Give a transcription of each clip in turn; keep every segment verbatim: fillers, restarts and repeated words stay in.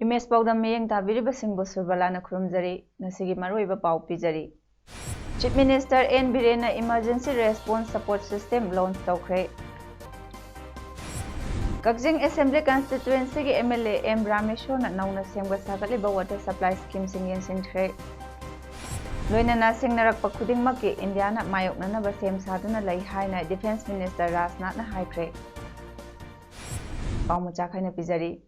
Image ꯄꯥꯎꯗꯝ ꯃꯤꯠꯌꯦꯡ ꯇꯥꯕꯤꯔꯤꯕꯁꯤꯡꯕꯨ ꯁꯨꯔꯕꯂꯥꯅ ꯈꯨꯔꯨꯝꯖꯔꯤ꯫ ꯉꯁꯤꯒꯤ ꯃꯔꯨꯑꯣꯏꯕ ꯄꯥꯎ ꯄꯤꯖꯔꯤ꯫ Chief Minister ꯑꯦꯟ ꯕꯤꯔꯦꯟꯅ Emergency Response Support System launch ꯇꯧꯈ꯭ꯔꯦ꯫ ꯀꯛꯆꯤꯡ Assembly Constituencyꯒꯤ M L A ꯑꯦꯝ ꯔꯥꯃꯦꯁꯣꯔꯅ ꯅꯧꯅ ꯁꯦꯝꯒꯠ ꯁꯥꯒꯠꯂꯤꯕ water supply schemeꯁꯤꯡ ꯌꯦꯡꯁꯤꯟꯈ꯭ꯔꯦ꯫ ꯂꯣꯏꯅꯅ ꯁꯤꯡꯅꯔꯛꯄ ꯈꯨꯗꯤꯡꯃꯛꯀꯤ ꯏꯟꯗꯤꯌꯥꯅ ꯃꯥꯌꯣꯛꯅꯅꯕ ꯁꯦꯝ ꯁꯥꯗꯨꯅ ꯂꯩ ꯍꯥꯏꯅ Defence Minister ꯔꯥꯖꯅꯥꯊꯅ ꯍꯥꯏꯈ꯭ꯔꯦ꯫ ꯄꯥꯎ ꯃꯆꯥ ꯈꯥꯏꯅ ꯄꯤꯖꯔꯤ꯫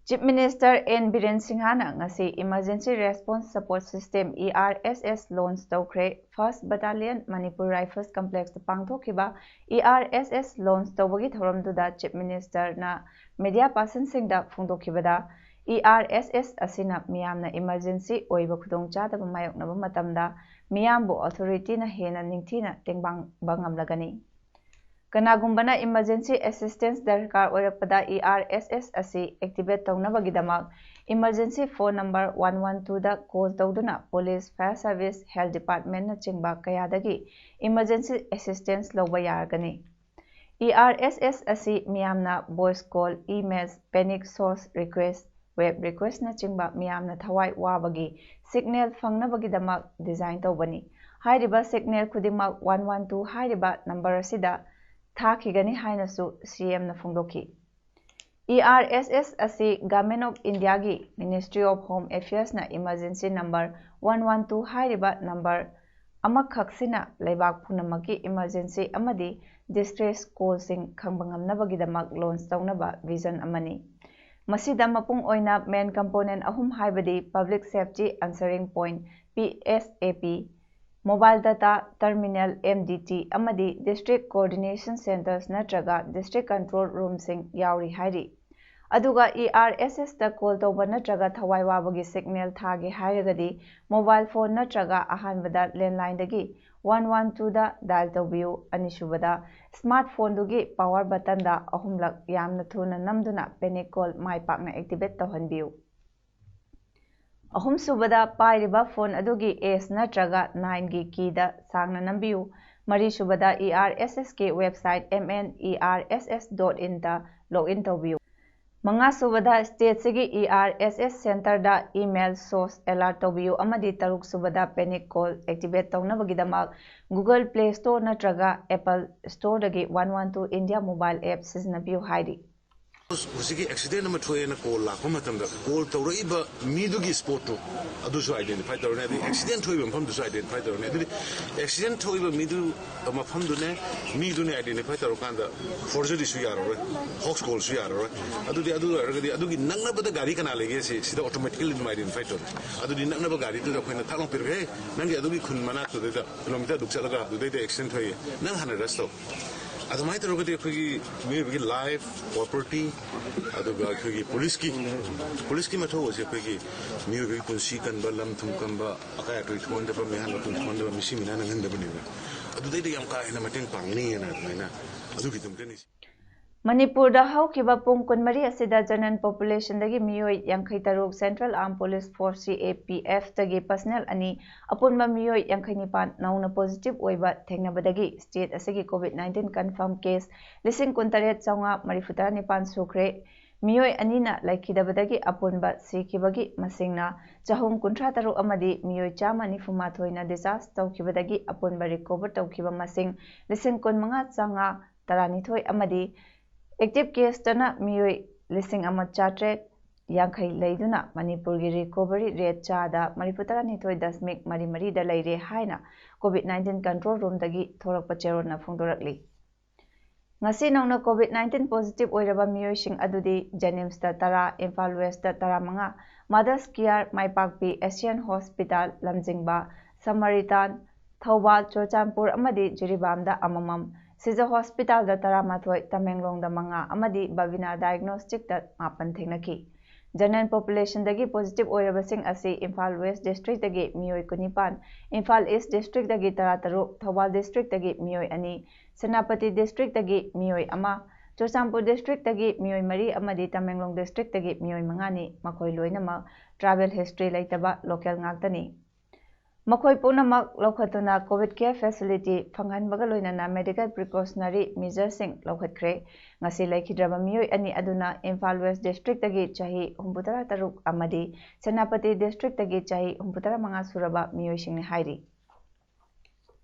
Chief Minister ꯑꯦꯟ ꯕꯤꯔꯦꯟ ꯁꯤꯡꯍꯥꯅ ꯉꯁꯤ Emergency Response Support System, E R S S, launch ꯇꯧꯈ꯭ꯔꯦ꯫ First Battalion Manipur Rifles Complexꯇ ꯄꯥꯡꯊꯣꯛꯈꯤꯕ E R S S launch ꯇꯧꯕꯒꯤ ꯊꯧꯔꯝꯗꯨꯗ Chief Ministerꯅ media personꯁꯤꯡꯗ ꯐꯣꯡꯗꯣꯛꯈꯤꯕꯗ, E R S S ꯑꯁꯤꯅ ꯃꯤꯌꯥꯝꯅ emergency ꯑꯣꯏꯕ ꯈꯨꯗꯣꯡꯆꯥꯗꯕ ꯃꯥꯌꯣꯛꯅꯕ ꯃꯇꯝꯗ ꯃꯤꯌꯥꯝꯕꯨ authorityꯅ ꯍꯦꯟꯅ ꯅꯤꯡꯊꯤꯅ ꯇꯦꯡꯕꯥꯡꯕ ꯉꯝꯂꯒꯅꯤ꯫ ꯀꯅꯥꯒꯨꯝꯕꯅ emergency assistance ꯗꯔꯀꯥꯔ ꯑꯣꯏꯔꯛꯄꯗ E R S S ꯑꯁꯤ activate ꯇꯧꯅꯕꯒꯤꯗꯃꯛ emergency phone number one one twoꯗ call ꯇꯧꯗꯨꯅ police, fire service, health departmentꯅꯆꯤꯡꯕ ꯀꯌꯥꯗꯒꯤ emergency assistance ꯂꯧꯕ ꯌꯥꯔꯒꯅꯤ꯫ E R S S ꯑꯁꯤ ꯃꯤꯌꯥꯝꯅ voice call, emails, panic SOS request, web requestꯅꯆꯤꯡꯕ ꯃꯤꯌꯥꯝꯅ ꯊꯋꯥꯏ ꯋꯥꯕꯒꯤ signal ꯐꯪꯅꯕꯒꯤꯗꯃꯛ design ꯇꯧꯕꯅꯤ꯫ ꯍꯥꯏꯔꯤꯕ signal ꯈꯨꯗꯤꯡꯃꯛ one one two ꯍꯥꯏꯔꯤꯕ number ꯑꯁꯤꯗ ꯊꯥꯈꯤꯒꯅꯤ ꯍꯥꯏꯅꯁꯨ C Mꯅ ꯐꯣꯡꯗꯣꯛꯈꯤ꯫ E R S S ꯑꯁꯤ Government of Indiaꯒꯤ Ministry of Home Affairsꯅ emergency number one one two ꯍꯥꯏꯔꯤꯕ number ꯑꯃꯈꯛꯁꯤꯅ ꯂꯩꯕꯥꯛ ꯄꯨꯝꯅꯃꯛꯀꯤ emergency ꯑꯃꯗꯤ distress callꯁꯤꯡ ꯈꯪꯕ ꯉꯝꯅꯕꯒꯤꯗꯃꯛ launch ꯇꯧꯅꯕ vision ꯑꯃꯅꯤ꯫ ꯃꯁꯤꯗ ꯃꯄꯨꯡ ꯑꯣꯏꯅ main component ꯑꯍꯨꯝ ꯍꯥꯏꯕꯗꯤ Public Safety Answering Point, P S A P, mobile data terminal, M D T, ꯑꯃꯗꯤ District Coordination Centres ꯅꯠꯇ꯭ꯔꯒ District Control Roomꯁꯤꯡ ꯌꯥꯎꯔꯤ ꯍꯥꯏꯔꯤ꯫ ꯑꯗꯨꯒ E R S S ꯇ call ꯇꯧꯕ ꯅꯠꯇ꯭ꯔꯒ ꯊꯋꯥꯏ ꯋꯥꯕꯒꯤ signal ꯊꯥꯒꯦ ꯍꯥꯏꯔꯒꯗꯤ mobile phone ꯅꯠꯇ꯭ꯔꯒ ꯑꯍꯥꯟꯕꯗ landline ꯗꯒꯤ one one two ꯗ dial ꯇꯧꯕꯤꯌꯨ꯫ ꯑꯅꯤꯁꯨꯕꯗ smartphone ꯗꯨꯒꯤ power button ꯗ ꯑꯍꯨꯝꯂꯛ ꯌꯥꯝꯅ ꯊꯨꯅ ꯅꯝꯗꯨꯅ panic call ꯃꯥꯏ ꯄꯥꯛꯅ activate ꯇꯧꯍꯟꯕꯤꯌꯨ꯫ ꯑꯍꯨꯝꯁꯨꯕꯗ ꯄꯥꯏꯔꯤꯕ phone ꯑꯗꯨꯒꯤ S ꯅꯠꯇ꯭ꯔꯒ nine ꯒꯤ key ꯗ ꯁꯥꯡꯅ ꯅꯝꯕꯤꯌꯨ꯫ ꯃꯔꯤꯁꯨꯕꯗ E R S S ꯀꯤ website M N E R S S dot in the log in ꯇꯧꯕꯤꯌꯨ꯫ ꯃꯉꯥꯁꯨꯕꯗ state ꯁꯤꯒꯤ E R S S center ꯗ email SOS alert ꯇꯧꯕꯤꯌꯨ ꯑꯃꯗꯤ ꯇꯔꯨꯛꯁꯨꯕꯗ panic call activate ꯇꯧꯅꯕꯒꯤꯗꯃꯛ Google Play Store ꯅꯠꯇ꯭ꯔꯒ Apple Store ꯗꯒꯤ one one two India mobile app ꯁꯤꯖꯤꯟꯅꯕꯤꯌꯨ ꯍꯥꯏꯔꯤ꯫ ꯍꯧꯖꯤꯛꯀꯤ accident ꯑꯃ ꯊꯣꯛꯑꯦꯅ call ꯂꯥꯛꯄ ꯃꯇꯝꯗ call ꯇꯧꯔꯛꯏꯕ ꯃꯤꯗꯨꯒꯤ spot ꯇꯨ ꯑꯗꯨꯁꯨ identify ꯇꯧꯔꯅꯤ, ꯑꯗꯩ accident ꯊꯣꯛꯏꯕ ꯃꯐꯝꯗꯨꯁꯨ identify ꯇꯧꯔꯅꯤ꯫ ꯑꯗꯨꯗꯤ accident ꯊꯣꯛꯏꯕ ꯃꯤꯗꯨ ꯃꯐꯝꯗꯨꯅꯦ, ꯃꯤꯗꯨꯅꯦ identify ꯇꯧꯔꯀꯥꯟꯗ forgery ꯁꯨ ꯌꯥꯔꯔꯣꯏ, hoax call ꯁꯨ ꯌꯥꯔꯔꯣꯏ꯫ ꯑꯗꯨꯗꯤ ꯑꯗꯨ ꯑꯣꯏꯔꯒꯗꯤ ꯑꯗꯨꯒꯤ ꯅꯛꯅꯕꯗ ꯒꯥꯔꯤ ꯀꯅꯥ ꯂꯩꯒꯦ ꯁꯤ ꯁꯤꯗ automatically ꯑꯗꯨꯝ identify ꯇꯧꯔꯦ꯫ ꯑꯗꯨꯗꯤ ꯅꯛꯅꯕ ꯒꯥꯔꯤꯗꯨꯗ ꯑꯩꯈꯣꯏꯅ ꯊꯥꯛ ꯂꯥꯎ ꯄꯤꯔꯒ, "ꯍꯦ, ꯅꯪꯒꯤ ꯑꯗꯨꯒꯤ ꯈꯨꯟ ꯃꯅꯥꯛꯇꯨꯗꯩꯗ kilometer ꯑꯗꯨꯛ ꯆꯠꯂꯒ ꯑꯗꯨꯗꯩꯗ accident ꯊꯣꯛꯑꯦ, ꯅꯪ ꯍꯥꯟꯅ arrest ꯇꯧ"꯫ ꯑꯗꯨꯃꯥꯏꯅ ꯇꯧꯔꯒꯗꯤ ꯑꯩꯈꯣꯏꯒꯤ ꯃꯤꯑꯣꯏꯕꯒꯤ life, property, ꯑꯗꯨꯒ ꯑꯩꯈꯣꯏꯒꯤ police ꯀꯤ, police ꯀꯤ ꯃꯊꯧ ꯑꯁꯤ ꯑꯩꯈꯣꯏꯒꯤ ꯃꯤꯑꯣꯏꯕꯒꯤ ꯄꯨꯟꯁꯤ ꯀꯟꯕ, ꯂꯝ ꯊꯨꯝ ꯀꯟꯕ, ꯑꯀꯥꯏ ꯑꯇꯣꯏ ꯊꯣꯛꯍꯟꯗꯕ, ꯃꯤꯍꯥꯠ ꯃꯄꯨꯟ ꯊꯣꯛꯍꯟꯗꯕ, ꯃꯤꯁꯤ ꯃꯤꯅꯥ ꯅꯪꯍꯟꯗꯕꯅꯦꯕ꯫ ꯑꯗꯨꯗꯩꯗ ꯌꯥꯝ ꯀꯥ ꯍꯦꯟꯅ ꯃꯇꯦꯡ ꯄꯥꯡꯅꯤꯅ ꯑꯗꯨꯃꯥꯏꯅ ꯑꯗꯨꯒꯤꯗꯃꯛꯇꯅꯤ꯫ ꯃꯅꯤꯄꯨꯔꯗ ꯍꯧꯈꯤꯕ ꯄꯨꯡ ꯀꯨꯟꯃꯔꯤ ꯑꯁꯤꯗ general population ꯗꯒꯤ ꯃꯤꯑꯣꯏ ꯌꯥꯡꯈꯩ ꯇꯔꯨꯛ, Central Armed Police Force, C A P F ꯇꯒꯤ personnel ꯑꯅꯤ, ꯑꯄꯨꯟꯕ ꯃꯤꯑꯣꯏ ꯌꯥꯡꯈꯩ ꯅꯤꯄꯥꯟ ꯅꯧꯅ positive ꯑꯣꯏꯕ ꯊꯦꯡꯅꯕꯗꯒꯤ state ꯑꯁꯤꯒꯤ COVID nineteen confirm case ꯂꯤꯁꯤꯡ ꯀꯨꯟꯇꯔꯦꯠ ꯆꯥꯝꯃꯉꯥ ꯃꯔꯤꯐꯨ ꯇꯔꯥꯅꯤꯄꯥꯟ ꯁꯨꯈ꯭ꯔꯦ꯫ ꯃꯤꯑꯣꯏ ꯑꯅꯤꯅ ꯂꯩꯈꯤꯗꯕꯗꯒꯤ ꯑꯄꯨꯟꯕ ꯁꯤꯈꯤꯕꯒꯤ ꯃꯁꯤꯡꯅ ꯆꯍꯨꯝ ꯀꯨꯟꯊ꯭ꯔꯥ ꯇꯔꯨꯛ ꯑꯃꯗꯤ ꯃꯤꯑꯣꯏ ꯆꯥꯝꯃ ꯅꯤꯐꯨ ꯃꯥꯊꯣꯏꯅ discharge ꯇꯧꯈꯤꯕꯗꯒꯤ ꯑꯄꯨꯟꯕ recover ꯇꯧꯈꯤꯕ ꯃꯁꯤꯡ ꯂꯤꯁꯤꯡ ꯀꯨꯟꯃꯉꯥ ꯆꯥꯝꯃꯉꯥ ꯇꯔꯥꯅꯤꯊꯣꯏ ꯑꯃꯗꯤ active case ꯇꯅ ꯃꯤꯑꯣꯏ ꯂꯤꯁꯤꯡ ꯑꯃ ꯆꯥꯇ꯭ꯔꯦꯠ ꯌꯥꯡꯈꯩ ꯂꯩꯗꯨꯅ ꯃꯅꯤꯄꯨꯔꯒꯤ recovery rate ꯆꯥꯗ ꯃꯔꯤꯐꯨ ꯇꯔꯥꯅꯤꯊꯣꯏ ꯗꯁꯃꯤꯛ ꯃꯔꯤ ꯃꯔꯤꯗ ꯂꯩꯔꯦ ꯍꯥꯏꯅ COVID nineteen control room ꯗꯒꯤ ꯊꯣꯔꯛꯄ ꯆꯦꯔꯣꯜꯅ ꯐꯣꯡꯗꯣꯔꯛꯂꯤ꯫ ꯉꯁꯤ ꯅꯧꯅ COVID nineteen positive ꯑꯣꯏꯔꯕ ꯃꯤꯑꯣꯏꯁꯤꯡ ꯑꯗꯨꯗꯤ JNIMS ꯇ ꯇꯔꯥ, ꯏꯝꯐꯥꯜ West ꯇ ꯇꯔꯥꯃꯉꯥ, Mothers Care, ꯃꯥꯏꯄꯥꯛꯄꯤ Asian Hospital, ꯂꯝꯖꯤꯡꯕ, Samaritan, ꯊꯧꯕꯥꯜ, ꯆꯨꯔꯆꯥꯟꯄꯨꯔ ꯑꯃꯗꯤ ꯖꯤꯔꯤꯕꯥꯝꯗ ꯑꯃꯃꯝ, ꯁꯤꯖ ꯍꯣꯁꯄꯤꯇꯥꯜꯗ ꯇꯔꯥꯃꯥꯊꯣꯏ, ꯇꯃꯦꯡꯂꯣꯡꯗ ꯃꯉꯥ ꯑꯃꯗꯤ ꯕꯕꯤꯅꯥ ꯗꯥꯏꯒꯅꯣꯁꯇꯤꯛꯇ ꯃꯥꯄꯟ ꯊꯦꯡꯅꯈꯤ꯫ ꯖꯦꯅꯔꯦꯜ ꯄꯣꯄꯨꯂꯦꯁꯟꯗꯒꯤ ꯄꯣꯖꯤꯇꯤꯚ ꯑꯣꯏꯔꯕꯁꯤꯡ ꯑꯁꯤ ꯏꯝꯐꯥꯜ ꯋꯦꯁ ꯗꯤꯁꯇ꯭ꯔꯤꯛꯇꯒꯤ ꯃꯤꯑꯣꯏ ꯀꯨꯟꯅꯤꯄꯥꯟ, ꯏꯝꯐꯥꯜ ꯏꯁ ꯗꯤꯁꯇ꯭ꯔꯤꯛꯇꯒꯤ ꯇꯔꯥꯇꯔꯨꯛ, ꯊꯧꯕꯥꯜ ꯗꯤꯁꯇ꯭ꯔꯤꯛꯇꯒꯤ ꯃꯤꯑꯣꯏ ꯑꯅꯤ, ꯁꯦꯅꯥꯄꯇꯤ ꯗꯤꯁꯇ꯭ꯔꯤꯛꯇꯒꯤ ꯃꯤꯑꯣꯏ ꯑꯃ, ꯆꯨꯔꯆꯥꯟꯄꯨꯔ ꯗꯤꯁꯇ꯭ꯔꯤꯛꯇꯒꯤ ꯃꯤꯑꯣꯏ ꯃꯔꯤ ꯑꯃꯗꯤ ꯇꯃꯦꯡꯂꯣꯡ ꯗꯤꯁꯇ꯭ꯔꯤꯛꯇꯒꯤ ꯃꯤꯑꯣꯏ ꯃꯉꯥꯅꯤ꯫ ꯃꯈꯣꯏ ꯂꯣꯏꯅꯃꯛ ꯇ꯭ꯔꯥꯏꯕꯦꯜ ꯍꯤꯁꯇ꯭ꯔꯤ ꯂꯩꯇꯕ ꯂꯣꯀꯦꯜ ꯉꯥꯛꯇꯅꯤ꯫ ꯃꯈꯣꯏ ꯄꯨꯝꯅꯃꯛ ꯂꯧꯈꯠꯇꯨꯅ ꯀꯣꯚꯤꯗ ꯀꯦꯌꯔ ꯐꯦꯁꯤꯂꯤꯇꯤ ꯐꯪꯍꯟꯕꯒ ꯂꯣꯏꯅꯅ ꯃꯦꯗꯤꯀꯦꯜ ꯄ꯭ꯔꯤꯀꯣꯁꯅꯔꯤ ꯃꯤꯖꯔꯁꯤꯡ ꯂꯧꯈꯠꯈ꯭ꯔꯦ꯫ ꯉꯁꯤ ꯂꯩꯈꯤꯗ꯭ꯔꯕ ꯃꯤꯑꯣꯏ ꯑꯅꯤ ꯑꯗꯨꯅ ꯏꯝꯐꯥꯜ ꯋꯦꯁ ꯗꯤꯁꯇ꯭ꯔꯤꯛꯇꯒꯤ ꯆꯍꯤ ꯍꯨꯝꯐꯨꯇꯔꯥ ꯇꯔꯨꯛ ꯑꯃꯗꯤ ꯁꯦꯅꯥꯄꯇꯤ ꯗꯤꯁꯇ꯭ꯔꯤꯛꯇꯒꯤ ꯆꯍꯤ ꯍꯨꯝꯐꯨꯇꯔꯥ ꯃꯉꯥ ꯁꯨꯔꯕ ꯃꯤꯑꯣꯏꯁꯤꯡꯅꯤ ꯍꯥꯏꯔꯤ꯫